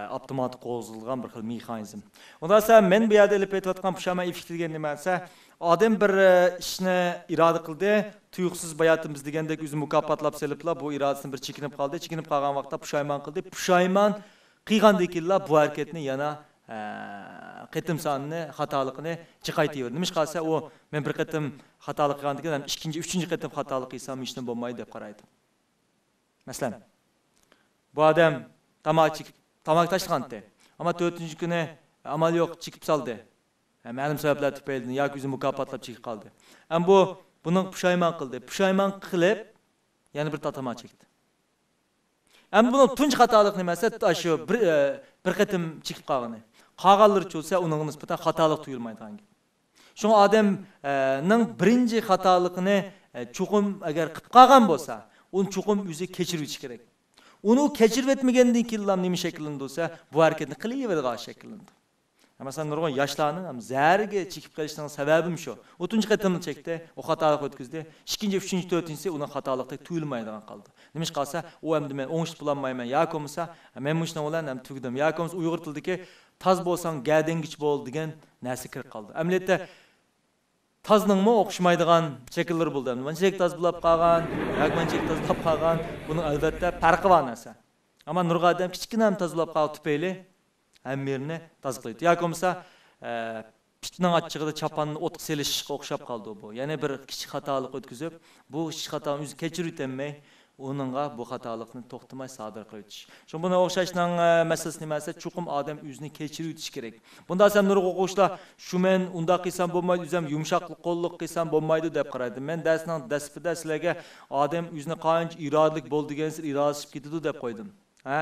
ئاپتوماتىك قوزغىلىدىغان بىر خىل مېخانىزم. ئۇنداق دېسە، مەن بۇ يەردە ئېلىپ ئېيتىۋاتقان پۇشايمان ئېففېكتى دېگەن نېمە دېسە، ئادەم بىر، ئە، ئىشنى ئىرادە قىلدى، تۇيۇقسىز باياتىن بىز دېگەندەك ئۆزىنى مۇكاپاتلاپ سېلىپلا، بۇ ئىرادىسىنى بىر چېكىنىپ قالدى. چېكىنىپ قالغان ۋاقىتتا پۇشايمان قىلدى. پۇشايمان قىلغاندىن كېيىنلا بۇ ھەرىكەتنى يەنە، ئە، قېتىم سانىنى، خاتالىقىنى جىق قايتىيىۋېرىدۇ. نېمىشقا دېسە، ئۇ مەن بىر قېتىم خاتالىق قىلغاندىن كېيىن ھەم ئىككىنچى، ئۈچىنچى قېتىم خاتالىق قىلسام ھېچنېمە بولمايدۇ دەپ قارايدۇ. مەسىلەن، بۇ ئادەم تاماكا چېكىپ، تاماكا تاشلىغانتى. ئەمما تۆتىنچى كۈنى ئامال يوق چېكىپ سالدى. ھە، مەلۇم سەۋەبلەر تۈپەيلىدىن ياكى ئۆزىنى مۇكاپاتلاپ چېكىپ قالدى. ئەمما بۇ، بۇنىڭ پۇشايمان قىلدى. پۇشايمان قىلىپ، يەنە بىر تاماكا چەكتى. ئەمما بۇنىڭ تۇنجى خاتالىقى نېمە دېسە، ئاشۇ بىر، ئە، بىر قېتىم چېكىپ قالغىنى. قالغانلىرىچۇ دېسە، ئۇنىڭغا نىسبەتەن خاتالىق تۇيۇلمايدىغان گەپ. شۇڭا ئادەم، ئە، نىڭ بىرىنچى خاتالىقىنى، ئە، چوقۇم ئەگەر قىلىپ قالغان بولسا، ئۇنى چوقۇم ئۆزى كەچۈرۈۋېتىشى كېرەك. ئۇنى ئۇ كەچۈرۈۋەتمىگەندىن كېيىنلا نېمە شەكىللىنىدۇ دېسە، بۇ ھەرىكەتنى قىلىۋېرىدىغان شەكىللىنىدۇ. مەسىلەن، نۇرغۇن ياشلارنىڭ ھەم زەھەرگە چېكىپ قېلىشنىڭ سەۋەبىمۇ شۇ. ئۇ تۇنجى قېتىمنى چەكتى، ئۇ خاتالىق ئۆتكۈزدى. ئىككىنچى، ئۈچىنچى، تۆتىنچىسى ئۇنىڭ خاتالىقتەك تۇيۇلمايدىغان قالدى. نېمىشقا دېسە، ئۇ ئەمدى مەن ئوڭشىتىپ بولالمايمەن، ياكى بولمىسا، مەن مۇشۇنىڭ بىلەن ھەم تۈگىدىم، ياكى بولمىسا ئۇيغۇر تىلىدىكى تاز بولساڭ گەدەنگىچە بول دېگەن نەرسە كىرىپ قالدى. ئەمەلىيەتتە، تازنىڭمۇ ئوخشىمايدىغان شەكىللىرى بولدى. مانچىلىك تاز بولۇپ قالغان، ياكى مانچىلىك تاز بولۇپ قالغان، بۇنىڭ ئەلۋەتتە پەرقى بار نەرسە. ئەمما نۇرغۇن ئادەم كىچىككىنە تاز بولۇپ قالغان تۈپەيلى ھەممە يېرىنى تاز قىلىدۇ. ياكى بولمىسا، ئە، پىتنىڭ ئاچچىقىدا چاپاننى ئوتقا سېلىشقا ئوخشاپ قالدى بۇ. يەنە بىر كىچىك خاتالىق ئۆتكۈزۈپ، بۇ كىچىك خاتانى ئۆزى كەچۈرۈۋېتەلمەي، ئۇنىڭغا بۇ خاتالىقنى توختىماي سادىر قىلىۋېتىش. شۇڭا بۇنىڭ ئوخشاشنىڭ، ئە، مەسىلىسى نېمە دېسە، چوقۇم ئادەم ئۆزىنى كەچۈرۈۋېتىشى كېرەك. بۇندا دېسەم نۇرغۇن ئوقۇغۇچىلار، شۇ مەن ئۇنداق قىلسام بولمايدۇ، ئۆزۈم يۇمشاق قوللۇق قىلسام بولمايدۇ دەپ قارايدۇ. مەن دەرسنىڭ دەسلىپىدە سىلەرگە ئادەم ئۆزىنى قانچە ئىرادىلىك بول دېگەنسېرى ئىرادىلىشىپ كېتىدۇ دەپ قويدۇم. ھە؟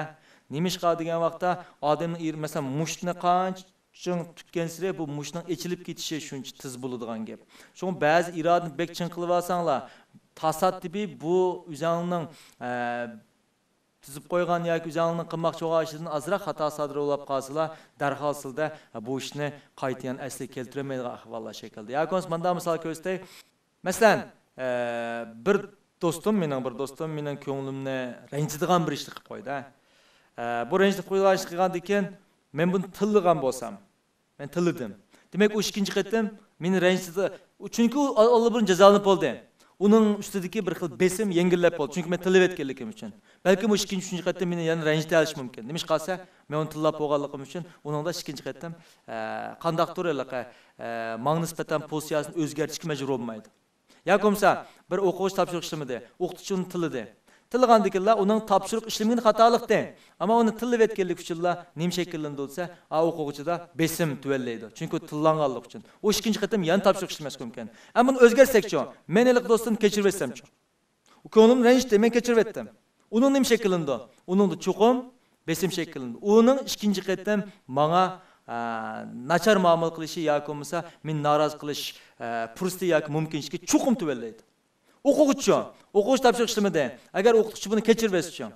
نېمىشقا دېگەن ۋاقىتتا ئادەمنىڭ ئىر-، مەسىلەن، مۇشتنى قانچە چىڭ تۇتقانسېرى بۇ مۇشتنىڭ ئېچىلىپ كېتىشى شۇنچە تېز بولىدىغان گەپ. شۇڭا بەزى ئىرادىنى بەك چىڭ قىلىۋالساڭلار، تاسادىپىي بۇ ئۆزەڭنىڭ، ئە، تىزىپ قويغان ياكى ئۆزەڭنىڭ قىلماقچى بولغان ئىشىدىن ئازراق خاتا سادىر بولۇپ قالسىلا، دەرھال سىلدە بۇ ئىشنى قايتا يەنە ئەسلىگە كەلتۈرەلمەيدىغان ئەھۋاللار شەكىللىنىدۇ. ياكى بولمىسا مۇنداق مىسال كۆرسىتەي. مەسىلەن، ئە، بىر دوستۇم، مېنىڭ بىر دوستۇم مېنىڭ كۆڭلۈمنى رەنجىتىدىغان بىر ئىشنى قىلىپ قويدى. ئە، بۇ رەنجىتىپ قويىدىغان ئىشنى قىلغاندىن كېيىن، مەن بۇنى تىللىغان بولسام، مەن تىللىدىم. دېمەك، ئۇ ئىككىنچى قېتىم مېنى رەنجىتىدۇ. چۈنكى ئۇ ئال-، ئاللىبۇرۇن جازالىنىپ بولدى. ئۇنىڭ ئۈستىدىكى بىر خىل بېسىم يەڭگىللەپ بولدى. چۈنكى مەن تىللىۋەتكەنلىكىم ئۈچۈن. بەلكىم ئۇ ئىككىنچى، ئۈچىنچى قېتىم مېنى يەنە رەنجىتەلىشى مۇمكىن. نېمىشقا دېسە، مەن ئۇنى تىللاپ بولغانلىقىم ئۈچۈن ئۇنىڭدا ئىككىنچى قېتىم، ئە، قانداقتۇر ھېلىقى، ئە، ماڭا نىسبەتەن پوزىتسىيەسىنى ئۆزگەرتىشكە مەجبۇر بولمايدۇ. ياكى بولمىسا، بىر ئوقۇغۇچى تاپشۇرۇق ئىشلىمىدى، ئوقۇتقۇچى ئۇنى تىللىدى. تىللىغاندىكىنلا ئۇنىڭ تاپشۇرۇق ئىشلىمىگىنى خاتالىقتى. ئەمما ئۇنى تىللىۋەتكەنلىكى ئۈچۈنلا نېمە شەكىللىنىدۇ دېسە، ئا، ئوقۇغۇچىدا بېسىم تۆۋەنلەيدۇ. چۈنكى ئۇ تىللانغانلىقى ئۈچۈن. ئۇ ئىككىنچى قېتىم يەنە تاپشۇرۇق ئىشلىمەسلىكى مۇمكىن. ئەمما بۇنى ئۆزگەرتسەكچۇ؟ مەن ھېلىقى دوستۇمنى كەچۈرۈۋەتسەمچۇ؟ ئۇ كۆڭلۈمنى رەنجىتتى، مەن كەچۈرۈۋەتتىم. ئۇنىڭ نېمە شەكىللىنىدۇ؟ ئۇنىڭدا چوقۇم بېسىم شەكىللىنىدۇ. ئۇنىڭ ئىككىنچى قېتىم ماڭا ئە، ناچار مۇئامىلە قىلىشى ياكى بولمىسا مېنى نارازى قىلىش، ئە، پۇرسىتى ياكى مۇمكىنچىلىكى چوقۇم تۆۋەنلەيدۇ. ئوقۇغۇچى، ئوقۇغۇچى تاپشۇرۇق ئىشلىمىدى. ئەگەر ئوقۇتقۇچى بۇنى كەچۈرۈۋەتسىچۇ؟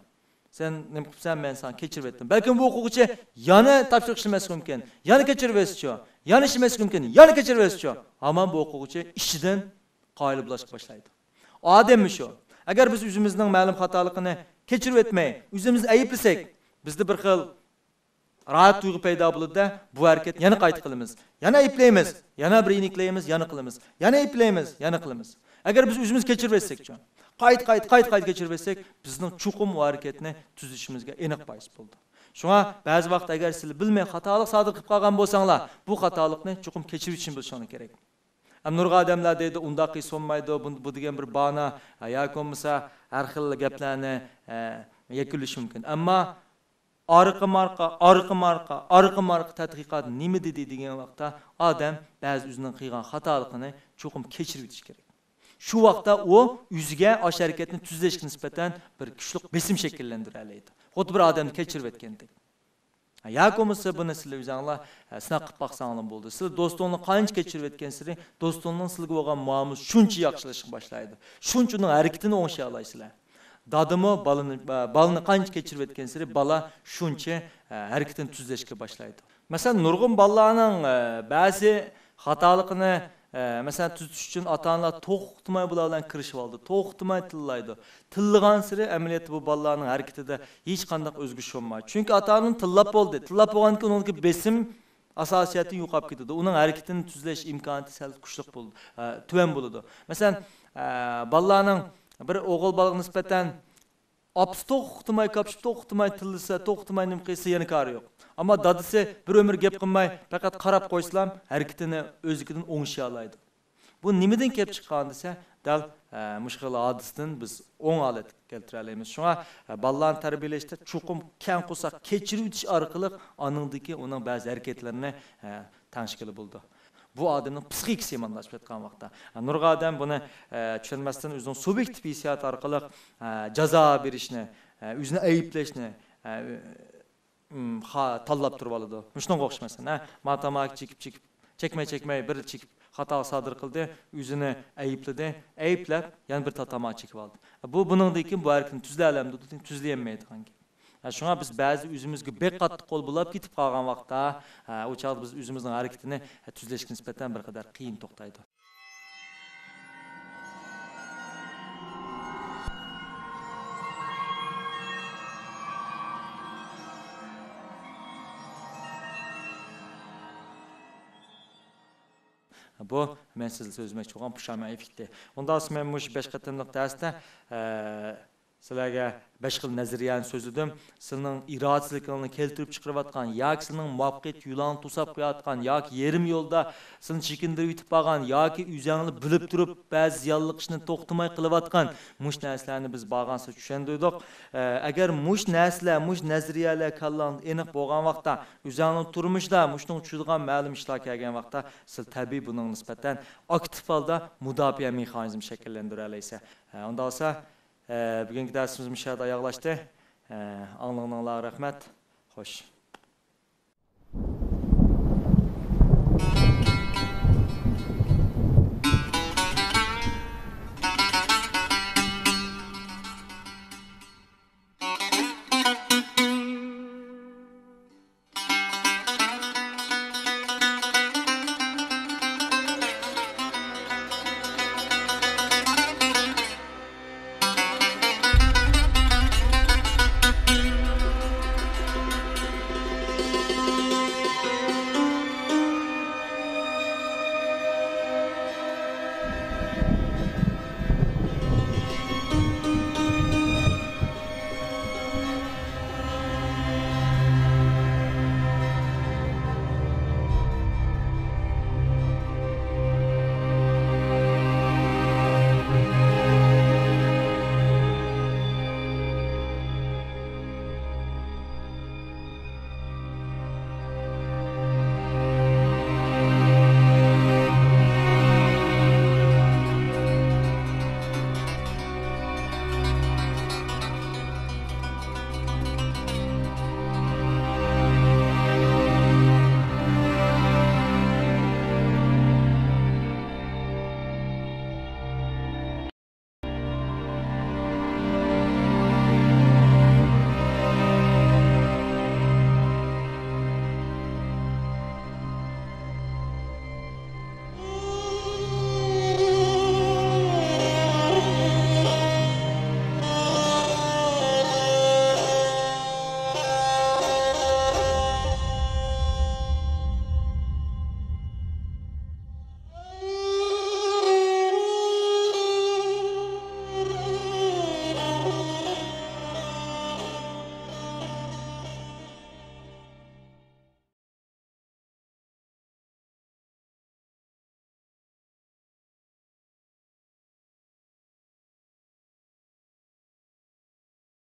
سەن نېمە قىپسەن، مەن ساڭا كەچۈرۈۋەتتىم. بەلكىم بۇ ئوقۇغۇچى يەنە تاپشۇرۇق ئىشلىمەسلىكى مۇمكىن. يەنە كەچۈرۈۋەتسىچۇ؟ يەنە ئىشلىمەسلىكى مۇمكىن. يەنە كەچۈرۈۋەتسىچۇ؟ ھامان بۇ ئوقۇغۇچى ئىشىدىن قايىل بولۇشقا باشلايدۇ. ئادەممۇ شۇ. ئەگەر بىز ئۆزىمىزنىڭ مەلۇم خاتالىقىنى كەچۈرۈۋەتمەي، ئۆزىمىزنى ئەيىبلىسەك، بىزدە بىر خىل راھەت تۇيغۇ پەيدا بولىدۇ-دە، بۇ ھەرىكەتنى يەنە قايتا قىلىمىز. يەنە ئەيىبلەيمىز، يەنە بىر يېنىكلەيمىز، يەنە قىلىمىز. يەنە ئەيىبلەيمىز، يەنە قىلىمىز. ئەگەر بىز ئۆزىمىز كەچۈرۈۋەتسەكچۇ؟ قايتا، قايتا، قايتا، قايتا كەچۈرۈۋەتسەك، بىزنىڭ چوقۇم ئۇ ھەرىكەتنى تۈزىتىشىمىزگە ئېنىق پايدىسى بولىدۇ. شۇڭا بەزى ۋاقىت ئەگەر سىلەر بىلمەي خاتالىق سادىر قىلىپ قالغان بولساڭلار، بۇ خاتالىقنى چوقۇم كەچۈرۈۋېتىشنى بىلىشىڭلار كېرەك. ئەم، نۇرغۇن ئادەملەر دەيدۇ، ئۇنداق قىلسا بولمايدۇ، بۇ، بۇ دېگەن بىر بانا، ھە، ياكى بولمىسا ھەر خىل گەپلەرنى، ھە، يەكۈنلىشى مۇمكىن. ئەمما ئارقىمۇ ئارقا، ئارقىمۇ ئارقا، ئارقىمۇ ئارقا تەتقىقات نېمە دېدى دېگەن ۋاقىتتا، ئادەم بەزى ئۆزىنىڭ قىلغان خاتالىقىنى چوقۇم كەچۈرۈۋېتىشى كېرەك. شۇ ۋاقىتتا ئۇ ئۆزىگە ئاشۇ ھەرىكەتنى تۈزلەشكە نىسبەتەن بىر كۈچلۈك بېسىم شەكىللەندۈرەلەيدۇ. خۇددى بىر ئادەمنى كەچۈرۈۋەتكەندەك. ياكى بولمىسا بۇنى سىلەر ئۆزۈڭلار، ئە، سىناق قىلىپ باقساڭلار بولدى. سىلەر دوستۇڭلارنى قانچە كەچۈرۈۋەتكەنسېرى، دوستۇڭلارنىڭ سىلەرگە بولغان مۇئامىلىسى شۇنچە ياخشىلىشىشقا باشلايدۇ. شۇنچە ئۇنىڭ ھەرىكىتىنى ئوڭشىيالايسىلەر. دادىمۇ بالىنى، بالىنى قانچە كەچۈرۈۋەتكەنسېرى، بالا شۇنچە، ئە، ھەرىكىتىنى تۈزلەشكە باشلايدۇ. مەسىلەن، نۇرغۇن بالىلارنىڭ، ئە، بەزى خاتالىقىنى، ئە، مەسىلەن، تۈزىتىش ئۈچۈن ئاتا-ئانىلار توختىماي بۇلار بىلەن كىرىشىۋالىدۇ. توختىماي تىللايدۇ. تىللىغانسېرى ئەمەلىيەتتە بۇ بالىلارنىڭ ھەرىكىتىدە ھېچقانداق ئۆزگىرىش بولمايدۇ. چۈنكى ئاتا-ئانىنى تىللاپ بولدى. تىللاپ بولغاندىن كېيىن ئۇنىڭدىكى بېسىم ئاساسىيەتتىن يوقاپ كېتىدۇ. ئۇنىڭ ھەرىكىتىنى تۈزلەش ئىمكانىيىتى سەل كۈچلۈك بولىدۇ، ئە، تۆۋەن بولىدۇ. مەسىلەن، ئە، بالىلارنىڭ بىر ئوغۇل بالىغا نىسبەتەن ئاپىسى توختىماي كاپشىپ، توختىماي تىللىسا، توختىماي نېمە قىلسا يەنە كارى يوق. ئەمما دادىسى بىر ئۆمۈر گەپ قىلماي، پەقەت قاراپ قويسىلا، ھەرىكىتىنى ئۆزلۈكىدىن ئوڭشىيالايدۇ. بۇ نېمىدىن كېلىپ چىققان دېسە، دەل، ئە، مۇشۇ خىل ھادىسىدىن بىز ئوڭ ھالەتكە كەلتۈرەلەيمىز. شۇڭا، ئە، بالىلارنى تەربىيەلەشتە چوقۇم كەڭ قورساق كەچۈرۈۋېتىش ئارقىلىق ئانىڭدىكى ئۇنىڭ بەزى ھەرىكەتلىرىنى، ئە، تەڭشىگىلى بولىدۇ. بۇ ئادەمنىڭ پسىخىكىسى يامانلاشىپ كەتكەن ۋاقىتتا. نۇرغۇن ئادەم بۇنى، ئە، چۈشەنمەستىن ئۆزىنىڭ سۇبيېكتىپ ھېسسىياتى ئارقىلىق، ئە، جازا بېرىشنى، ئە، ئۆزىنى ئەيىبلەشنى، ئە، ئىم، خا-، تاللاپ تۇرۇۋالىدۇ. مۇشۇنىڭغا ئوخشىماسمۇ؟ ھە، ما تاماكا چېكىپ، چېكىپ، چەكمەي، چەكمەي، بىر چېكىپ خاتا سادىر قىلدى، ئۆزىنى ئەيىبلىدى، ئەيىبلەپ، يەنە بىر تا-، تاماكا چېكىۋالدى. بۇ، بۇنىڭدىن كېيىن بۇ ھەرىكىتىنى تۈزلەلەمدۇ؟ تۈزلىيەلمەيدىغان گەپ. ھە، شۇڭا بىز بەزىدە ئۆزىمىزگە بەك قاتتىق قول بولاپ كېتىپ قالغان ۋاقىتتا، ھە، ئۇ چاغدا بىز ئۆزىمىزنىڭ ھەرىكىتىنى، ھە، تۈزلەشكە نىسبەتەن بىر قەدەر قىيىن توختايدۇ. بۇ مەن سىزگە سۆزلىمەكچى بولغان پۇشايمان ئېففېكتى. ئۇنداق بولسا مەن مۇشۇ بەش قېتىملىق دەرستە، ئە، سىلەرگە بەش خىل نەزەرىيەنى سۆزلىدىم. سىلىنىڭ ئىرادىسىزلىكىڭلارنى كەلتۈرۈپ چىقىرىۋاتقان ياكى سىلىنىڭ مۇۋەپپەقىيەت يولىڭىزنى توساپ قويۇۋاتقان ياكى يېرىم يولدا سىلىنى چېكىندۈرۈۋېتىپ بارغان ياكى ئۆزۈڭلار بىلىپ تۇرۇپ بەزى زىيانلىق ئىشنى توختىماي قىلىۋاتقان مۇشۇ نەرسىلەرنى بىز بارغانسېرى چۈشەندۈردۇق. ئە، ئەگەر مۇشۇ نەرسىلەر، مۇشۇ نەزەرىيەلەر كاللاڭدا ئېنىق بولغان ۋاقىتتا، ئۆزۈڭلارنىڭ تۇرمۇشىدا مۇشۇنىڭغا چۈشىدىغان مەلۇم ئىشلار كەلگەن ۋاقىتتا، سىلەر تەبىئىي بۇنىڭغا نىسبەتەن ئاكتىپ ھالدا مۇداپىئە مېخانىزمى شەكىللەندۈرەلەيسىلەر. ئە، ئۇنداق بولسا، ئە، بۈگۈنكى دەرسىمىز مۇشۇ يەردە ئاياغلاشتى. ئە، ئاڭلىغىنىڭلارغا رەھمەت. خوش.